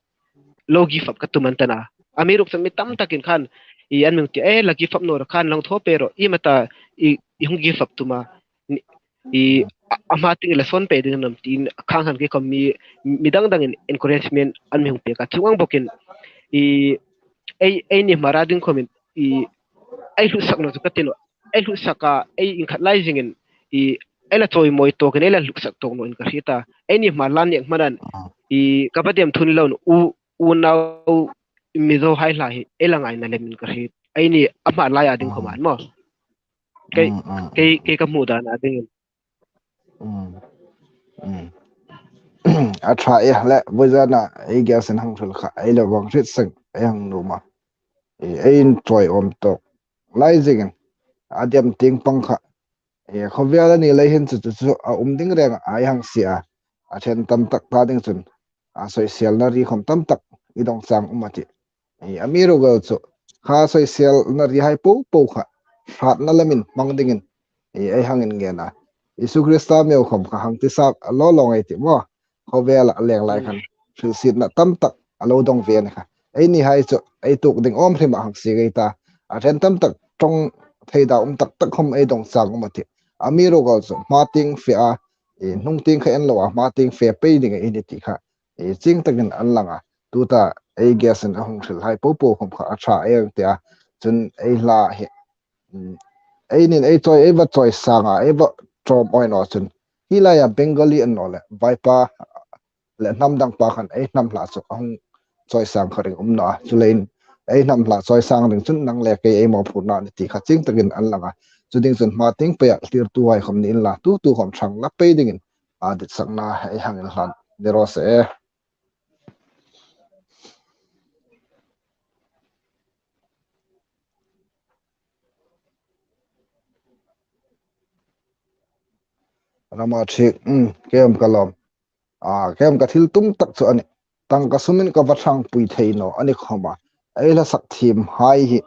lo give up ka tum an ta na. A mi ruk chang mi tam takin khan, i an mi hung ti, e, la give up naw ro khan lo hung thaw pei ro, i ma ta, i, i hung give up tum a. Ni, i, Mm. a, a hma tieng i la sawn pei ding nam tiin khang khan kei khom mi, midang dangin encouragement an mi hung pek a. Chuong ang bawkin, i, ei, eini Hmar a ding khomin, i, ei hlutsak naw chu ka ti naw. Ei hlutsak a, ei inkhat lai zingin, i, ei la chawimawi tawkin, ei la hlutsak tawk naw in ka hriet a. Eini Hmar hla nek hmanan, Mm. i, ka va dem thu ni loin, u, unau Mizohai hla hi, ei la ngaina lemin ka hriet. Eini a Hmar laia ding Mm. khom an maw. Kei, Mm, mm, kei, mm. kei ka hmu dan a dingin. Mm. Mm. A ṭha e le, vawizana ei guest-in hang hril kha, ei lo vang hriet seng, ei hang nuom a. Ei, ei inchawi awm tawk lai zingin, a dem tieng pang kha. Ei, khawvel a ni lei hin chu, chu, chu, a um ding reng a, ei hang sie a. A ṭhen tam tak ta ding chun, a soiselna ri khom tam tak, i dawngchang um a tih. Ei, amiruokchu, kha soiselna rihai po po kha, hratna lamin hmang dingin, ei, ei hang inngen a. Isu Krista meu khom kha hang ti sak a law law ngei ei tih maw. Khawvela a leng lai khan, hrilsietna tam tak a lo dawng ve a ni kha. Einihai chu, ei tuok ding awm hrim a hang sie ngei ei ta. A ṭhen tam tak ṭawng thei dau um tak tak khom ei dawngchang um a tih. Amiruokchu, hma tieng fe a, ei, hnung tieng kha en lo a, hma tieng fe pei ding ei ni tih kha. Ei, chieng takin an lang a. Tuta ei guest-in a hung hrilhai po po khom kha a ṭha ei ang tia. Chun ei hla hi, mm, einin ei chawi, ei va chawisang a, ei va ṭawm awi naw chun. Hi laia Bengali annawleh, Vaipa le hnam dang pa khan ei hnam hla chu a hung chawisang kha ring um naw a. Chuleiin ei hnam hla chawisang ding chun nang le kei ei mawphurna ni ti kha chieng takin an lang a. Chu ding chun hma tieng peia thlirtuhai khom ni inla, tu tu khom ṭhang la pei dingin, a ditsakna ei hang inhlan ni raw se. Rama thik, um, kem ka lawm. A, kem ka thil tum tak chu a nih. Tangka sumin ka va ṭhangpui thei naw a ni khom a. Ei hla sak thiemhai hi,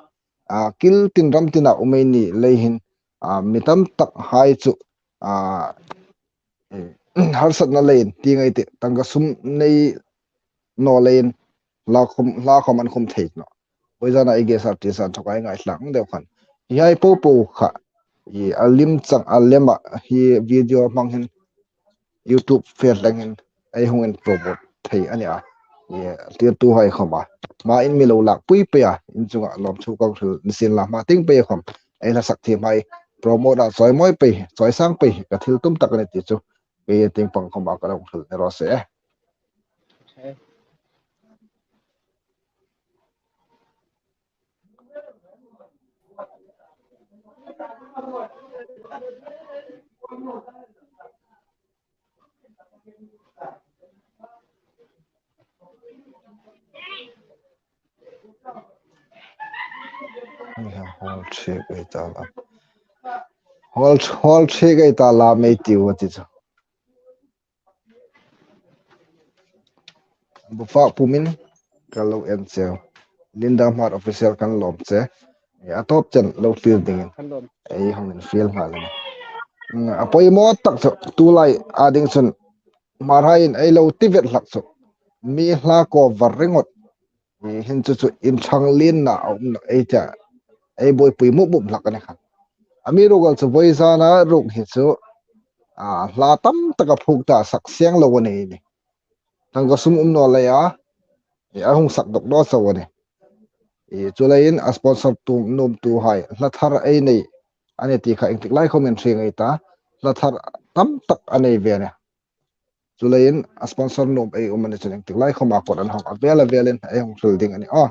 a, kil tin ram tina um ei ni lei hin, a, mi tam tak hai chu, a, eh, harsatna leiin ti ngei ei tih, tangka sum nei naw leiin hla khom, hla khom an khum thei naw. Vawizana ei guest artist-in thaw ka ngaithla ang deu khan. Hi hai po po kha, i a lim chang a lem a, hi video hmang hin YouTube fe leng hin ei hung inpromote thei a nih a. I thlirtuhai khom a. Hmain mi lo lakpui pei a, in chunga lawmthu ka hril ni sien la hma tieng pei khom. Ei hla sak thiemhai promote a chawimawi pei, chawisang pei, ka thil tum tak a ni ti chu. Kei tieng pang khom a ka lo hril ni raw se. Hall three ka ta la. Hall, hall three ka ta la mei tiu a ti chu. Bufak pumin ka lo en cheu. Linda Hmar Official kan lawm che. A tawp chen lo clear dingin. Kan lawm. Ei hong infiel nghal a ni. A poimaw tak chu tulai a ding chun Hmarhaiin ei lo ti vet hlak chu. Mi hla cover ringawt. Hi hin chu chu inchang lienna a um nawh ei tia. Ei buoipui mup mup hlak a ni khan. Amiruokchu vawizana ruok hi chu, a, hla tam tak a phuok ta, sak siang lo a nei ni. Tangka sum um naw leia, i, a hung sak dawk dawk chau a ni. I, chuleiin a sponsor tu, nuomtuhai hla thar ei nei a ni ti kha engtik lai khawmin hre ngei ta, hla thar tam tak a nei ve a ni. Chuleiin a sponsor nuom ei um a ni chun engtik lai khawma kawt an hawng a vel a velin ei hung hril ding a ni aw.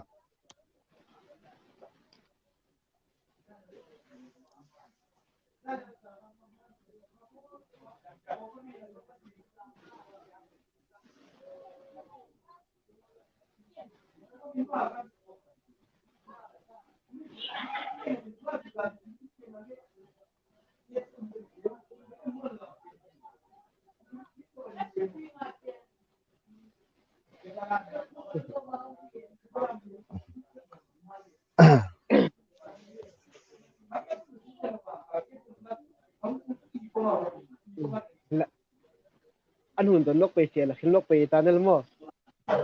An hun don lawk pei se la, hin lawk pei ta nel maw.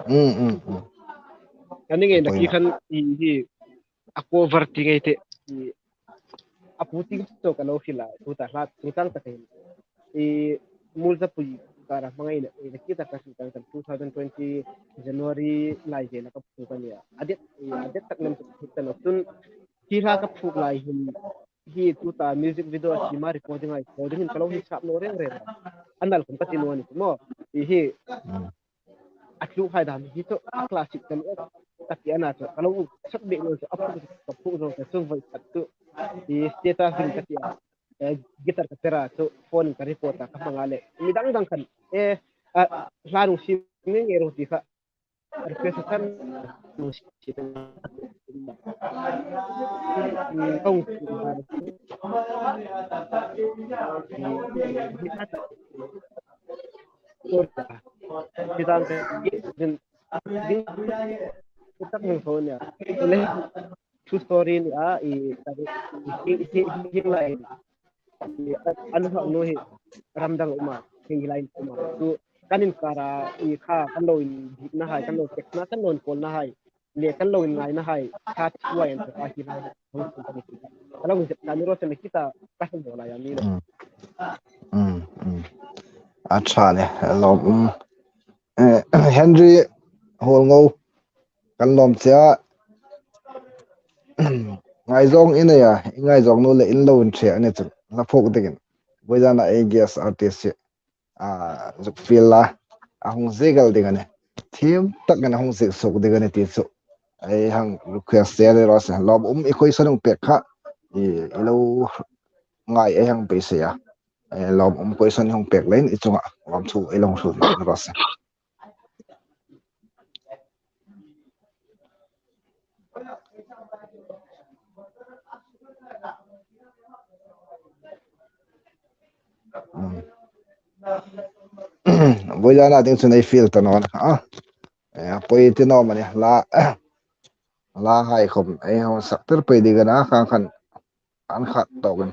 Mm, mm, mm. Kan ni ngei na ki khan i hi a cover ti ngei te. I a pu ting chu ka lo hril a, tu ta hla tu tang ta hin. I mul za pui ka ra hmangai na, i ki ta ka hril tang tang two thousand twenty January lai je na ka pu ka nia. A det, i a det tak nam chu ta lo tun. Hi hla ka phuok lai hin hi tuta music video a tima recording ai, recording hin ka lo hi sap naw reng reng. An nal khum ka ti naw ni maw. I hi, mm, a tlu hai dan hi chu a classic kan e. Ka ti a na chu ka lo sap bek naw chu a phuok, ka phuok zo ka chu voi khat chu. I status ding ka ti a. Eh, guitar ka tera chu phone ka record a ka hmang a le. Mi dang dang khan, eh, a, hla nung si nge nge ro ti kha. Request kan kong true story ni a, i, i, i, i, an hak nu hi ram dang um a, hi lai um a. Tu kan inkara i kha kan lo inbitna hai, kan lo tekna, kan lo inkawlna hai, le kan lo inngaina hai, kha thuai an ka hi lai. Ka lo inzep ta ni ro se me kita ka hmu lai a ni le. Mm. Mm, mm. A ṭha le, lawm um. Eh, Henry Hawlngo, kan lawm che a. Ngaizawng i nei a, i ngaizawng naw le in lo inṭhe a ni chu. Hla phuok dingin. Vawizana ei guest artist hi, a, zuk fiel la, a hung ziek el ding a ni. Thiem takin a hung ziek suok ding a ni ti chu. Ei hang request che ni raw se. Lawm um i question hung pek kha. I, i lo ngai ei hang beisei a. Eh, lawm um question hung pek leiin i chunga lawmthu ei lo hril ni raw se. Mm. Vawizana ding chun ei fiel ta naw a. Eh, a poi ti naw mani la, la hai khom ei hang sak tir pei ding a na khan khan. An khat tawkin.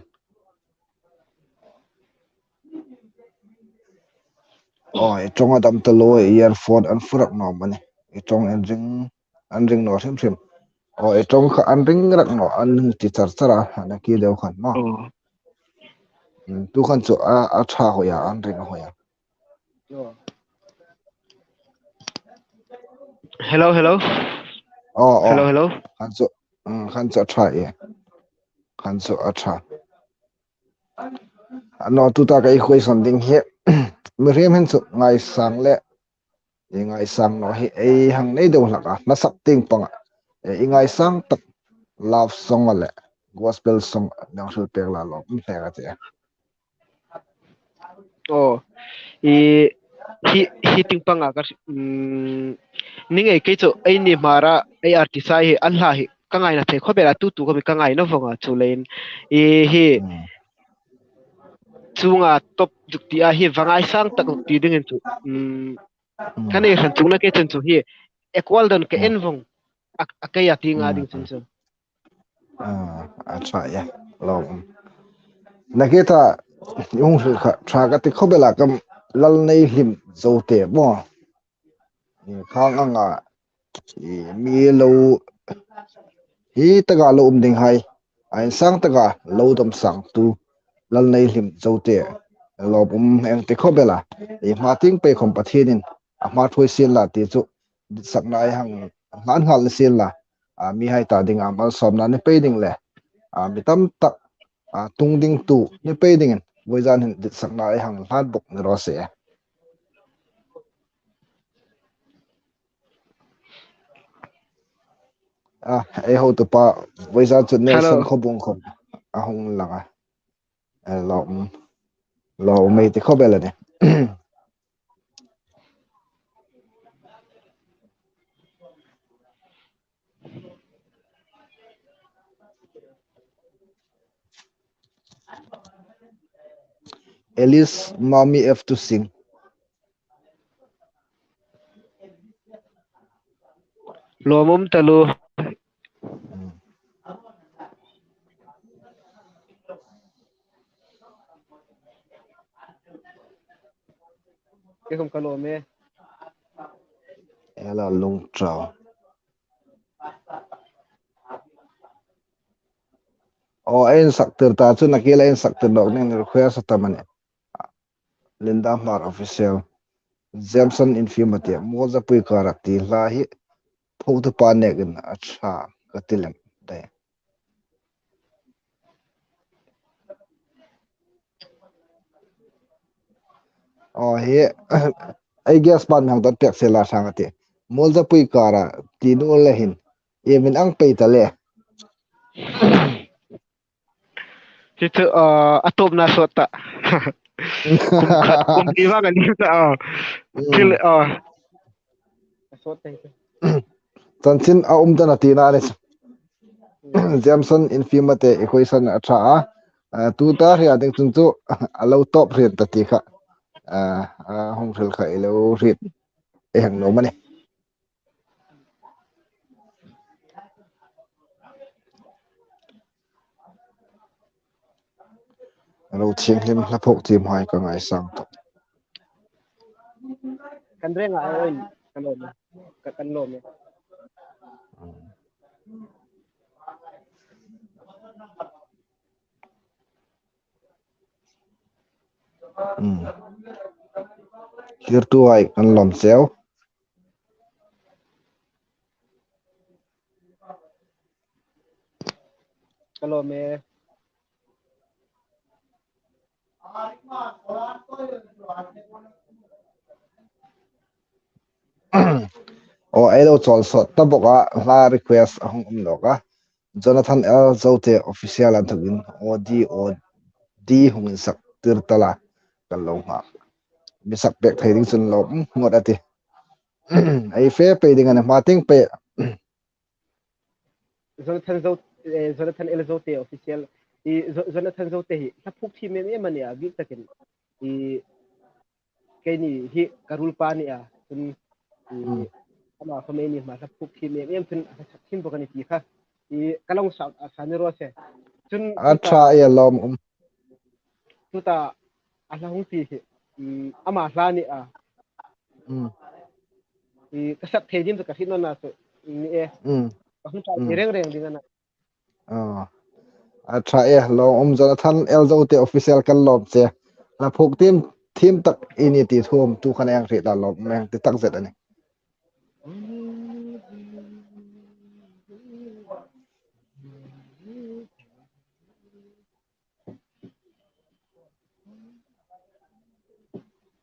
Aw, i ṭawng a dam taluo, i earphone an furak naw mani. I ṭawng an ring, an ring naw hrim hrim. Aw, i ṭawng kha an ring rak naw, an hung ti char char a, a na ki deu khan maw. Oh. Mm, tu khan chu a, a ṭha hoi a, an ring a hoi a. Oh. Hello, hello. Oh, oh. Hello, hello. Khan chu, mm, khan chu a ṭha e. Khan chu a ṭha. A naw tuta ka i question ding hi. Mihriem hin chu ngaisang le, i ngaisang naw hi ei hang nei deu hlak a, hla sak tieng panga. E, i ngaisang tak love song le gospel song dang hril pek la lawm hle ka ti. Aw, i, hi, hi tieng panga ka, mm, ni ngei kei chu, eini Hmar a, ei artist hai hi, an hla hi, ka ngaina thei khawp el a, tu tu khawm hi ka ngaina vawng a, chu leiin. I, hi, Mm. chunga top zuk ti a, hi, va ngaisang tak zuk ti dingin chu, mm, Mm. ka nei hran chungna kei chun chu, hi, equal don ka Mm. en vawng, a, a kei a ti nga Mm. ding chun chu. Ah, a ṭha e, lawm. Nakie ta, i hung hril kha, ṭha ka ti khawp el a, ka Lalneihlim Zote maw. I khang anga, i mi lo, hi taka lo um ding hai, a insang taka lo dawm sangtu, Lalneihlim Zote, lawm um eng ti khawp el a. I hma tieng pei khawm Pathienin, a hma thuoi sien la ti chu, ditsakna ei hang hlan nghal ni sien la, a, mihai ta dinga malsawmna ni pei ding le, a, mi tam tak, a, tung ding tu ni pei dingin, vawizan hin ditsakna ei hang hlan bawk ni raw se. A, ei hotupa, vawizan chu Nelson Hello. Khawbung khawm a hung lang a. Eh, lawm, lawm ei ti khawp el a nih. Alice, Mami F to sing. Lawm um taluo. Kei khawm ka lawm e. Ela Lungtau. Aw, ei insaktir ta chu, nakie la insaktir nawk ning, request a tam a nih. Linda Hmar Official. Jameson Infirmity, Muolzapui kara ti hla hi, phuoktupa nekin a ṭha ka ti lem dai. Aw, hi, ei guest pan mi hang dawt pek se la ṭha ka ti. Muolzapui kara ti nu le hin, i min ang pei ta le. Hi chu, ah, a tawpna sawt ta. Kum khat, kum li vang a ni ta, ah. Mm. Thil, ah. Chanchin a um ta na tina ni. Jameson Infirmity equation a ṭha a. Ah, tuta hria ding chun chu a lo tawp hriet ta ti kha. Ah, a hung hril kha i lo hriet. Ei hang nuom a nih. Lo thienghlim hla phuok thiem hai ka ngaisang tawp. Kan reng a, oi, kan lawm e. Ka, kan lawm e. Mm. Thlirtuhai kan lawm cheu. Ka lawm e. Aw, ei lo chawl sawt ta bawk a, hla request a hung um nawk a. Jonathan L Zote Official an thukin O D O D hung insak tir ta la kan lo nghak. Mi sak pek thei ding chun lawm ngot a ti. Ei fe pei ding a ni, hma tieng pei. Jonathan Zo, eh, Jonathan L Zote Official. I Jo-, Jonathan Zote hi hla phuok thiem em em a nih a, bik takin. I keini hi ka ruolpa a ni a, chun, i, Hmm. ama khawm eini hma hla phuok thiem em em chun a hla sak thiem bawk a ni ti kha. I ka lo sa, a sa ni raw se. Chun a tuta, ṭha e, lawm um. Tuta a hla hung ti hi, i, ama hla a ni a. Hmm. I ka sak thei ding chu ka hriet nawna chu ni e. Hmm. Ka hung ṭan Hmm. reng reng ding a na. Aw. A ṭha e, lawm um, Jonathan L Zote Official kan lawm che. Hla phuok thiem, thiem tak i ni ti thu um tu khan ei hang hriet a, lawm um ei hang ti takzet a nih.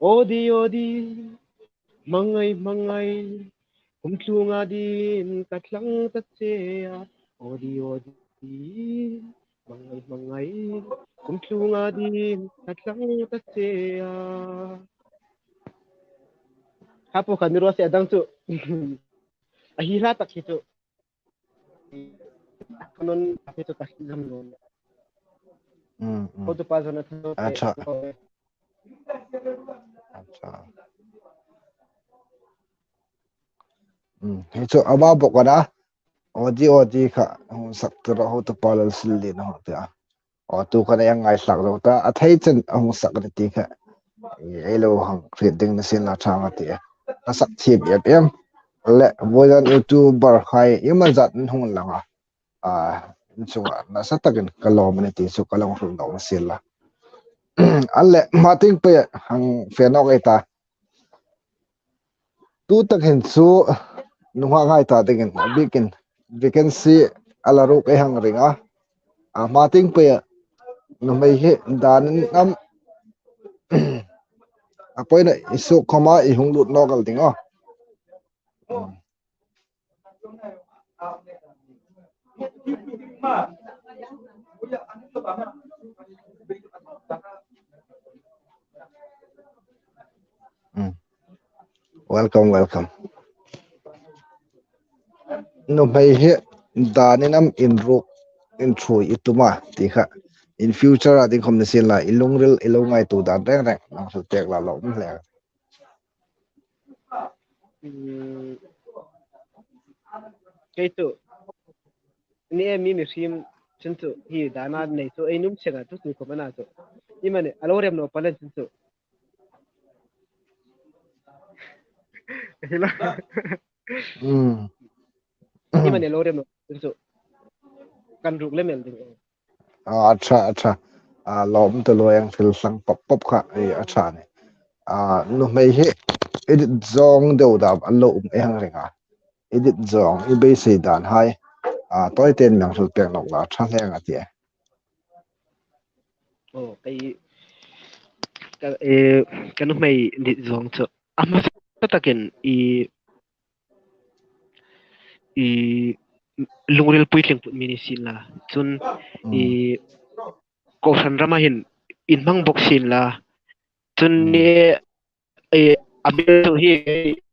Aw di, aw di, hmangai, hmangai, kum tlunga din ka tlang ta che a. Aw di, aw di, Hmangai, hmangai, kum tlunga ding ka tlang ta che a. Kha po kha ni ro se a dang chu. A hi hla tak hi chu. Kanon a hi chu ka hi lam non. Mm, mm. Ko tu pa zona tho. Acha. Acha. Mm, hi chu ama bok ana. Odi odi kha hung sak tu ro ho tu pa lal sil li na ho tia. O tu kha na yang ngai sak lo ta. A thei chen hung sak ni ti kha. Ei lo hang hriet ding ni sin la chang a ti. A sak thip em em. Le voidan YouTuber hai ima zat hung langa. A, in chunga nasa takin ka lawm a ni ti chu ka lo hril nawk a sin la. A le, hma tieng pei hang fe nawk ei ta. Tu tak hin chu nunghak hai ta dingin a bikin vacancy a la ruk ei hang ring a. A, hma tieng pei nuhmei hi dan in am a poina i suk khoma i hung lut nawk el ding aw. Mm. Welcome, welcome. Nuhmei hi dan in am inruk, inthuoi i tum a ti kha. In future a ding khom ni sin la, i lungril, i lo ngaituo dan reng reng nang hril pek la lawm hle. Mm, kei chu ni e, mi mihriem chun chu hi dan a nei chu ei nuom seng a, tu tu khom ana chu. Ima ni, a lo rem naw pal a chun chu. Hi la. Mm. Ima ni, a lo rem naw chun chu. Kan ruk lem el ding. A, acha, acha. A, lawm ta lo, ei hang hril hlang pop pop kha, ei, acha ni. A, nuhmei hi edit zawng deu dam a lo um ei hang ring a. Edit zawng, i beisei dan hai. A, tawi tein mi hang hril pek nawk la, acha hle a ti. O, kei, ka, eh, ka nuhmei edit zawng chu. A hmasa takin i, i lungril puitling put mi ni sin la. Chun Mm. i kohran rama hin in hmang bok sin la. Chun Mm. ni, eh, a mi chu hi,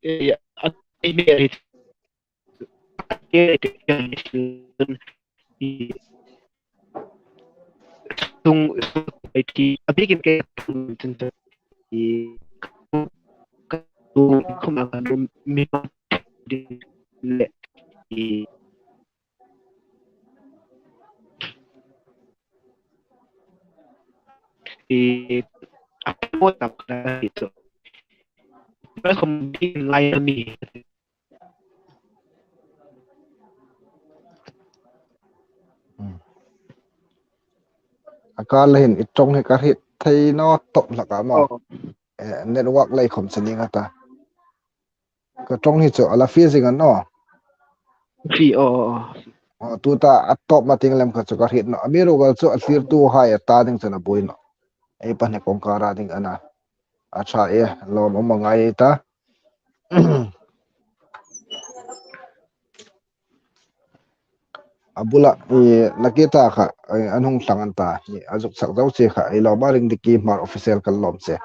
eh, a mi ri tung, tung, a bikin ke tung, tung, tung, i, ka, ka, tu, khum a ka nu mi ma le, i, i, a mo tam ka hi chu. Ba khum bi ngai mi. Mm. A kar le hin i ṭawng hi ka hriet thei naw tawp hlak a maw. Oh. Eh, network lei khom che ning a ta. Ka ṭawng hi chu a la fie zing a naw. Fie, oh, oh, oh. Oh, tuta a tawp ma tieng lem kha chu ka hriet naw. Amiruokchu a thlirtuhai a ta ding chun a buoi naw. Ei pahni kawngkara ding a na. Acha e, lawm um a ngai ta. A bula, i, Nakita kha, i, an hung thlang an ta, i, a zuk sak zo che kha, i, lawm a ring ding ki Hmar official kan lawm che.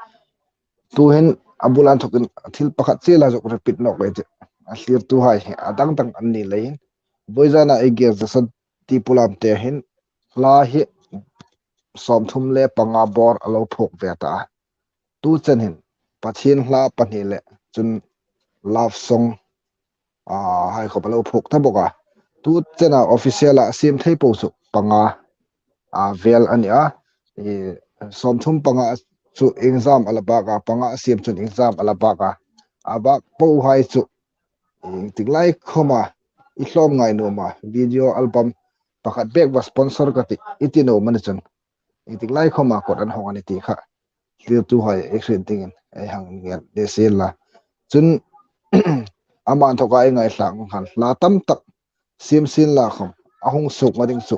Tuhin a bula inthokin thil pakhat che la zuk repeat nawk ei tih. A thlirtuhai hi a dang dang an ni leiin. Vawizana ei girzasan Tipulam te hin hla hi sawmthum le panga bawr a lo phuok ve ta a. Tu chen hin Pathien hla pahni le chun love song, a, hai khop a lo phuok ta bawk a. Tu chena official a siem thei po chu panga, a, vel a ni a. I, sawmthum panga chu iengzam a la bak a, panga a siem chun iengzam a la bak a. A bak pohai chu ieng tik lai khoma i hlawm ngai nuom a, video album pakhat bek va sponsor ka tih i ti nuom a ni chun, ieng tik lai khoma kawt an hawng a ni ti kha thlirtuhai ei hriet dingin ei hang ngen ni sien la. Chun ama inthoka ei ngaithla ang khan hla tam tak siem sien la khom a hung suok ngat ding chu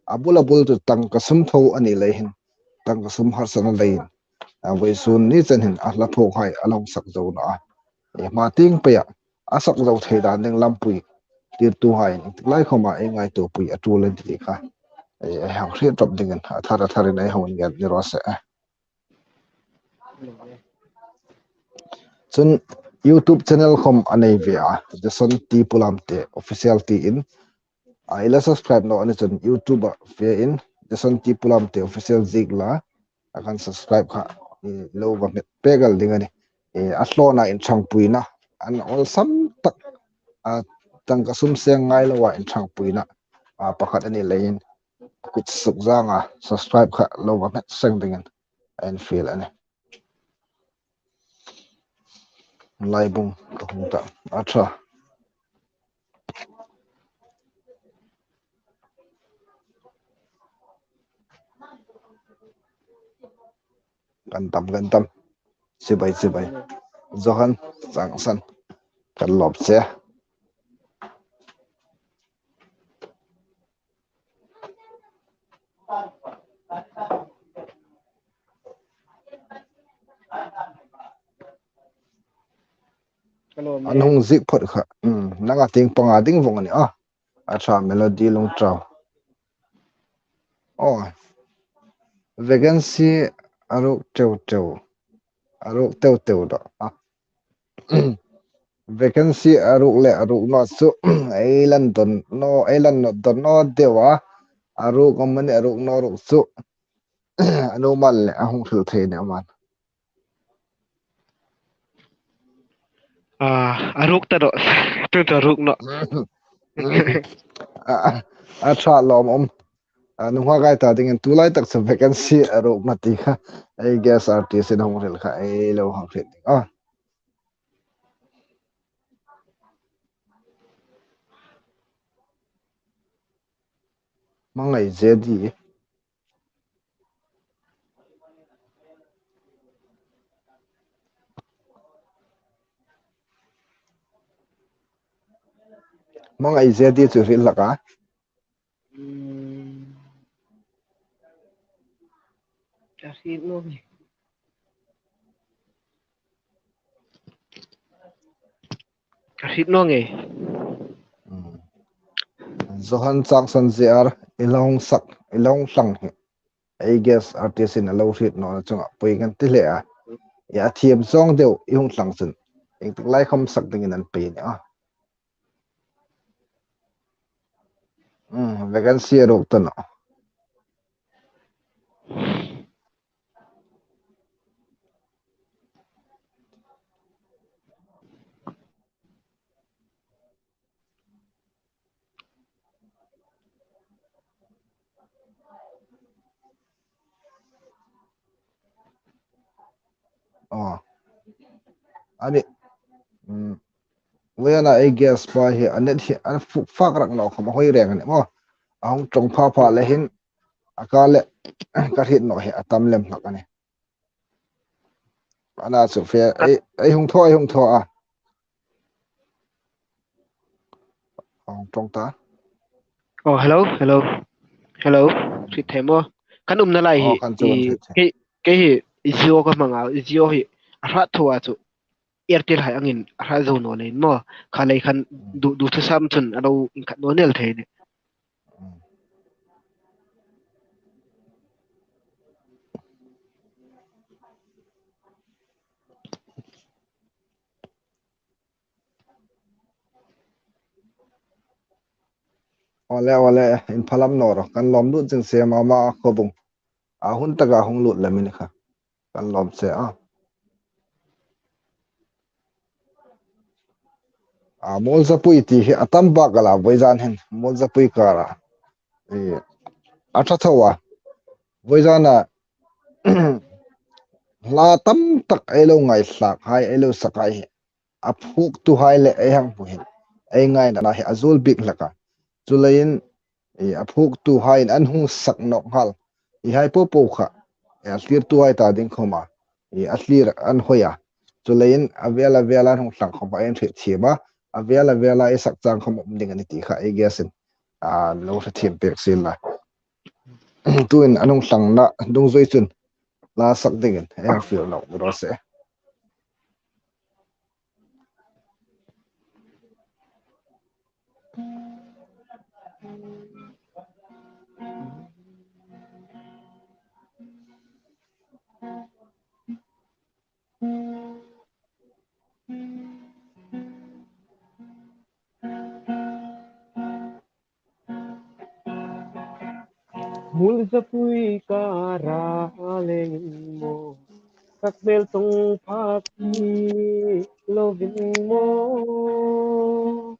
a bul a bul chu tangka sum tho a ni lei hin, tangka sum harsatna leiin, a, vawisun ni chen hin a hla phuokhai a lo sak zo naw a. E, hma tieng peia a sak zo thei dan ding lampui thlirtuhai ieng tik lai khoma ei ngaituopui a ṭul a ni ti kha. Ei, ei hang hriet ṭawp dingin a thar a tharin ei hang ngen ni raw se. Chun YouTube channel khom a nei ve a, Jason T Pulamte Official tiin. A, i la subscribe naw a ni chun YouTube-a fe in, Jason T Pulamte Official ziek la, a kan subscribe kha, i, lo va hmet pek el ding a nih. I, a hlawna inṭhangpuina, an awlsam tak, a, tangka sum seng ngai loa inṭhangpuina, a, pakhat a ni leiin, kut suk zanga subscribe kha lo va hmet seng dingin a infiel a nih. Laibung ka hung ta. A ṭha. Kan tam, kan tam. Chibai, chibai. Johan Changsan. Kan lawm che. Hello, an hung ziek phawt kha. Hmm, nanga tieng panga ding vong a ni a. A ṭha, Melody Lungtau. Oh. Vacancy a ruk teu teu. A ruk teu teu dawh. Ah. Vacancy a ruk le a ruk naw chu ei lan don naw, ei lan naw don naw deu a. A ruk amanih, a ruk naw ruk chu. A nuhmei le a hung hril thei ni aman. Ah, a ruk ta dawh. Tu ta ruk naw. A, a, a ṭha lawmum. A, nunghak hai ta dingin tu lai tak chu vacancy a ruk naw ti kha. Ei guest artist-in hung hril kha. Ei lo hang hril ding. Ah. Hmangai Z D. Hmangai Z D chu hril hlak a. Hmm. Ka hriet naw nge. Ka hriet naw nge. Hmm. Johan Changsan J R, i lo hung sak, i lo hung hlang hi. Ei guest artist-in a lo hriet nawna chunga pui kan ti hle a. I a thiam zawng deu i hung hlang chun. Ieng tik lai khom sak dingin an pei ni a. Hmm, vacancy a ruk ta naw. Oh. Ani, mm, Liana ei guest pa hi a net hi a fu-, fak rak naw khom a hoi reng a ni maw. A hung ṭawng pha pha le hin a ka le ka hriet naw hi a tam lem hlak a nih. Ana chu fe, ei, ei hung thaw, ei hung thaw a. Hung ṭawng ta. Oh, hello, hello. Hello. Hriet thei maw? Kan umna lai hi, oh, kan chu kan i, hriet thei. Kei, kei hi, i Jio ka hmang a, i Jio hi a hrat tho a chu. Airtel hai angin a hrat zo naw leiin maw. Kha lei khan, mm, du, du thu sam chun a lo inkhat naw ni el thei ni. Mm. Awle, awle, inphalam naw ro, kan lawm lut zing se mama khawbung. A hun taka hung lut lem a ni kha. Kan lawm che a. A, Muolzapui ti hi a tam bak a la, vawizan hin, Muolzapui kara. E, a ṭha tho a. Vawizana, hla tam tak ei lo ngaithlak hai, ei lo sak hai hi. A phuoktu hai le ei hang hmu hin. Ei ngaina hi a zuol bik hlak a. Chuleiin, e, a phuoktu haiin an hung sak nawk nghal. I hai po po kha, e, a thlirtu hai ta ding khoma, e, a thlir an hoi a. Chuleiin a vel a vela an hung hlang khoma ei hriet thiem a. A vel a vela ei sak chang khom um ding a ni ti kha ei guest-in. A, lo hre thiem pek sien la. Tuin an hung hlangna dungzui chun la sak dingin ei hang fiel nawk ni raw se. Mul zapui kara lengin maw, sak hmel tawng phak hi lovin maw,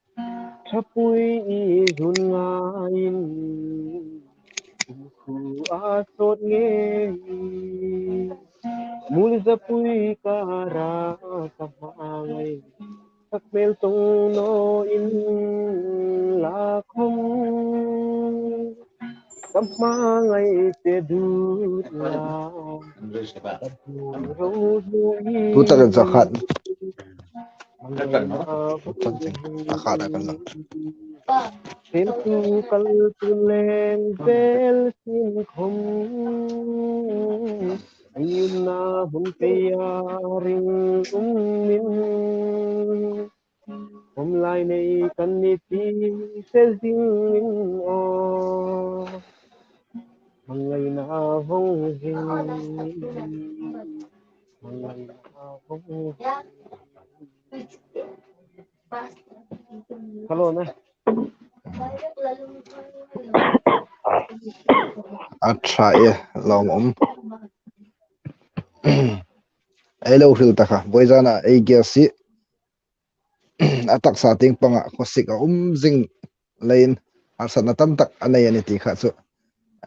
thapui i zun ngaiin, khu a sawt ngei. Mul zapui kara ka hmangai, sak hmel tawng naw inla khawm, ka hmangai che dut la, ka hmu ro ro hi. Pu tak in zakhat. Pu tak in zakhat a kan lang. Tel tu kal tu leng vel sin khawm, a umna hmun pei a ring um in, khawm lai nei kan ni ti se zingin aw. Hmangaina vawng hi, hmangaina vawng hi. Hello, ne? A ṭha e, lawmum. Ei lo hril ta kha, vawizana ei guest hi a taksa tieng panga khawsik a um zing leiin harsatna tam tak a nei a ni ti kha chu,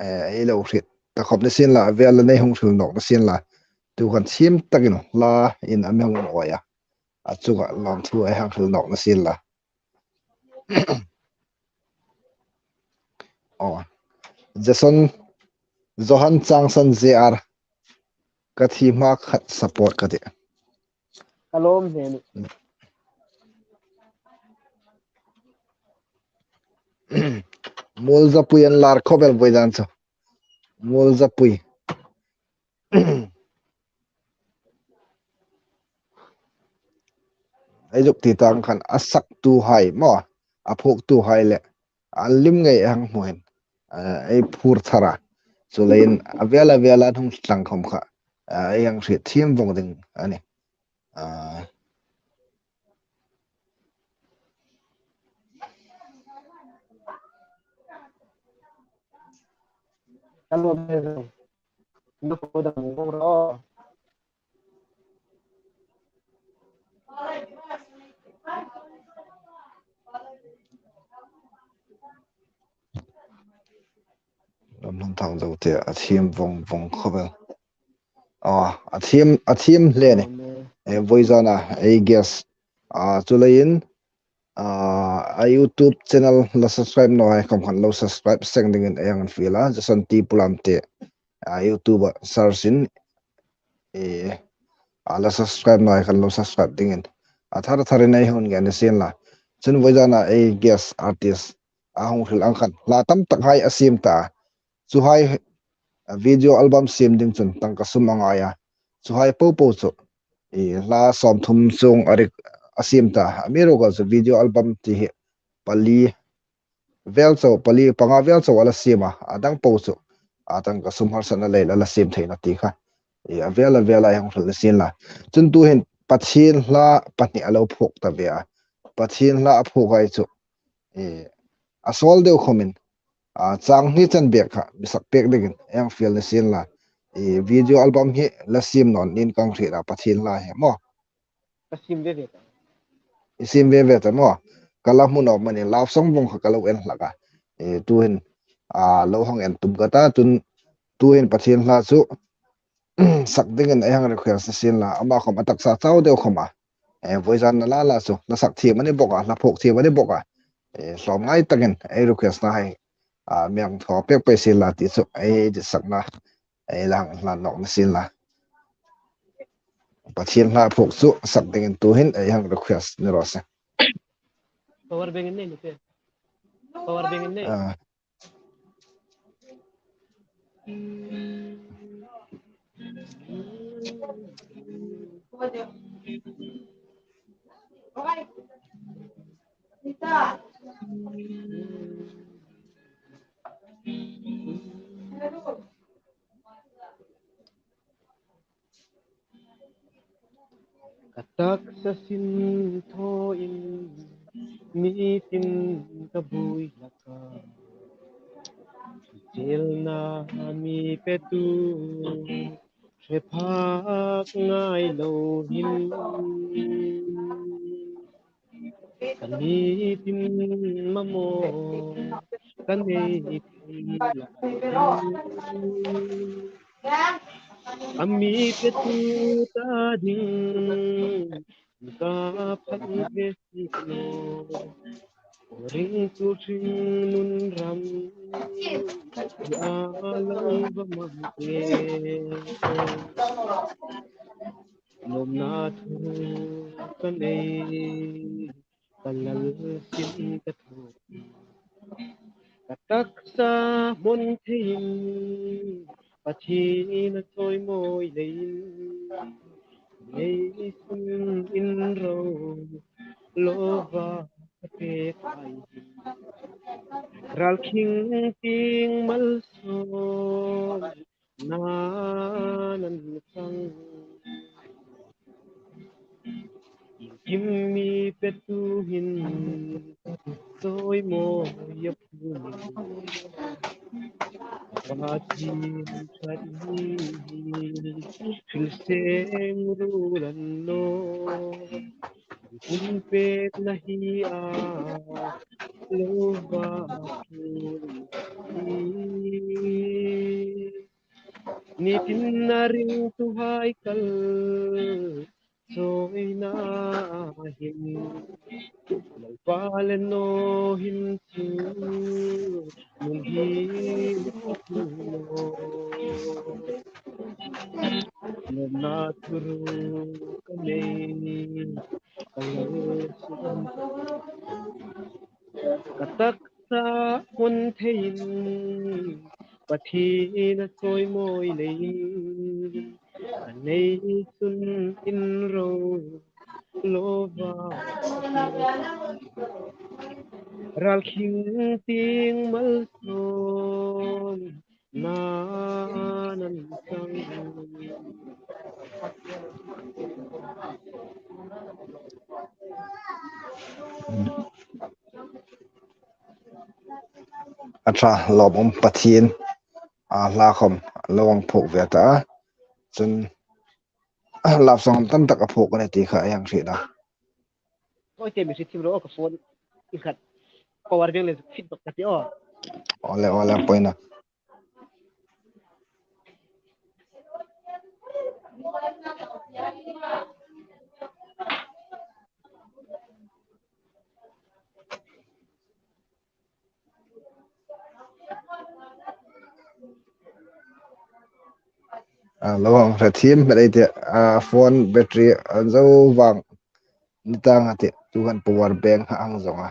eh, ei lo hriet ta khawp ni sien la, a vela nei hung hril nawk ni sien la, tu khan thiem takin hla in a mi hung awi a, a chunga lawmthu ei hang hril nawk ni sien la. Aw. Jason, Johan Changsan J R, ka thi hma khat support ka ti. Ka lawm hle ni. Mul zapui an lar khawp el vawizan chu. Mul zapui. Ei zuk ti tang khan a saktuhai maw, a phuoktuhai le an lim ngei ei hang hmu hin, eh, ei phur thar a. Chuleiin a vel a vela an hung tlang khawm kha, eh, ei hang hriet thiem vawng ding a nih. Ah. Hello, hello. Lam hlan thang zo te a thiem vawng vawng khawp el. Ah, a thiem, a thiem hle ni. Amen. Eh, vawizana ei guest. Ah, chuleiin, ah, a YouTube channel la subscribe naw hai khawm khan lo subscribe seng dingin ei hang fiel a. Jason T Pulamte, ah, YouTube-a search-in, eh, ah, la subscribe naw hai khan lo subscribe dingin. A thar tharin ei hung ngen ni sien la. Chun vawizana ei guest artist a hung hril ang khan hla tam tak hai a siem ta. Chuhai, a video album siem ding chun tangka sum a ngai a. Chuhai po po chu, i, hla sawmthum chuong a rik a siem ta. Amiruokchu video album ti hi pali vel chau, pali panga vel chau a la siem a. A dang po chu, a, tangka sum harsatna leia a la siem theina ti kha, i, a vel a vela ei hung hril ni sien la. Chun tuhin Pathien hla pahni a lo phuok ta ve a. Pathien hla a phuok hai chu, i, a sawl deu khawmin, a, chang hni chan bek kha mi sak pek dingin ei hang fiel ni sien la. I, video album hi la siem naw ning kan hriet a, Pathien hla hi maw. Ka siem ve ve ta. I siem ve ve ta maw. Ka la hmu naw manin love song vawng kha ka lo en hlak a. I, tuhin, a, lo hang en tum ka ta, chun tuhin Pathien hla chu sak dingin ei hang request ni sien la, ama khawm a taksa chau deu khawm a. Eh, vawizan na la la chu, la sak thiem a ni bawk a, la phuok thiem a ni bawk a. Eh, hlawm ngai takin ei request na hai, a, mi hang thaw pek pei sien la ti chu, ei ditsakna, ei la hang hlan nawk ni sien la. Pathien hla phuok chu sak dingin tuhin ei hang request ni raw se. Power bank in nei ni pe. Power bank in nei. Ah. Ka taksa sin thawin mi tin ka buoi hlak a. Chelna mi petu hre phak ngai lo hin, ka nitin mamaw ka nei thei lai. A mi petu ta ding ka phal ve si naw, ringtu hringnun ram a lo va mang e. Lawmna thu ka nei, ka lal sin ka thaw, ka taksa hmon theiin Pathien a chawimawi leiin, nei sun in ro lova ka pek ai. Ral khing ting malsawm nan an chang. Kim mi petu hin chawimawi a phum. Pathien ṭhat hi thil seng ruol a ni naw. Hun pekna hi a lo va phum hi. Nitin a ringtuhai kal chawina hin, Lalpa le naw hin chu nun hi thu lo. Lawmna thu ro ka nei, ka lo sun. Ka taksa hmon theiin Pathien a chawimawi leiin, ka nei sun in ro lova. Ral khing ting malsawm nan an chang. A ṭha, lawm um Pathien, a hla khom lo hang phuok ve ta. Chun, love song tam tak a phuok a ni ti kha a hang hriet a. Oi, te mi hriet thim ro, ka phone in khat power bank le fit bawk ka ti aw. Ole, ole, poina. A lo hang hre thiem hmet ei tih, a phone battery a zo vang ni tang a tih, tu khan power bank a hang zawng a.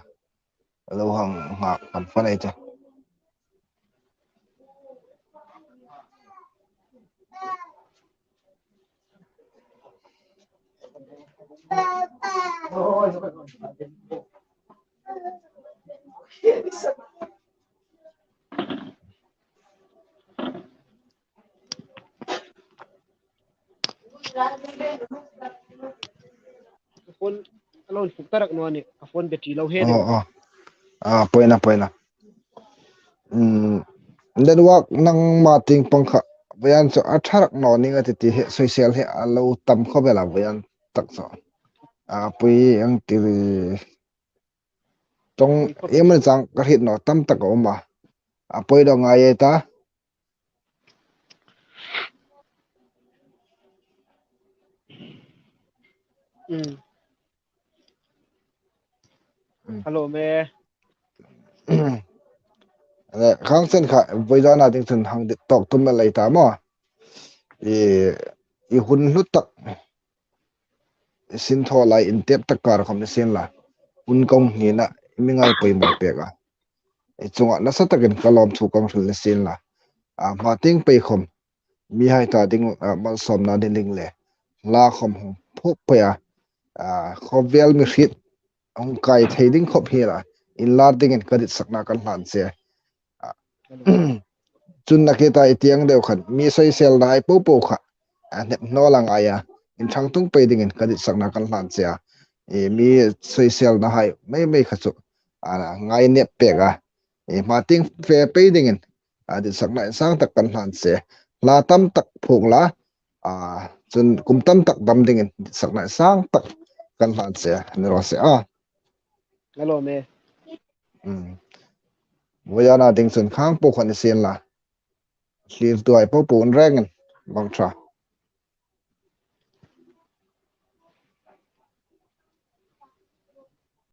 A lo hang nghak kan fan ei tih. Ka phone a lo fuk ta rak naw a nih, ka phone battery lo hre. Oh, oh. Ah, poina, poina. Hmm, network nangma tieng pang kha, vawisun chu a ṭha rak naw ning a ti ti hi, soisel hi a lo tam khawp el a vawisun tak chu. A pui ang ti ri. Tawng, iem an chang ka hriet naw tam tak a um a. A poi dawng ngai ei ta. Mm. Mm. Hello, me. Eh, khang chen kha, voi dana ding chun hang dit tawk tum el ei ta maw. I, i hun hlu tak. Sin thaw lai in tep tak kar khom ni sien la. Hun kawng hnina, mi ngai poimaw pek a. I chunga nasa takin ka lawmthu kan hril ni sien la. A, hma tieng pei khom. Mihai ta ding, a, malsawmna ni ding le. Hla khom hung phuok pei a. A, khawvel mi hriet hung kai thei ding khawp hi la. Inlar dingin ka ditsakna kan hlan che. A, chun nakie ta i tieng deu khan. Mi soiselna hai po po kha. A hnep hnawl a ngai a. Inṭhang tung pei dingin ka ditsakna kan hlan che a. I mi soiselna hai mei mei kha chu. A ngai nep pek a. I hma tieng fe pei dingin. a, ditsakna insang tak kan hlan che. Hla tam tak phuok la, a, chun kum tam tak dam dingin ditsakna insang tak kan hlan che. Ni raw se a. Hello, me. Mm. Voiana ding chun khang po khan sin la. Hlir tuai po po un rengin. Bang tha.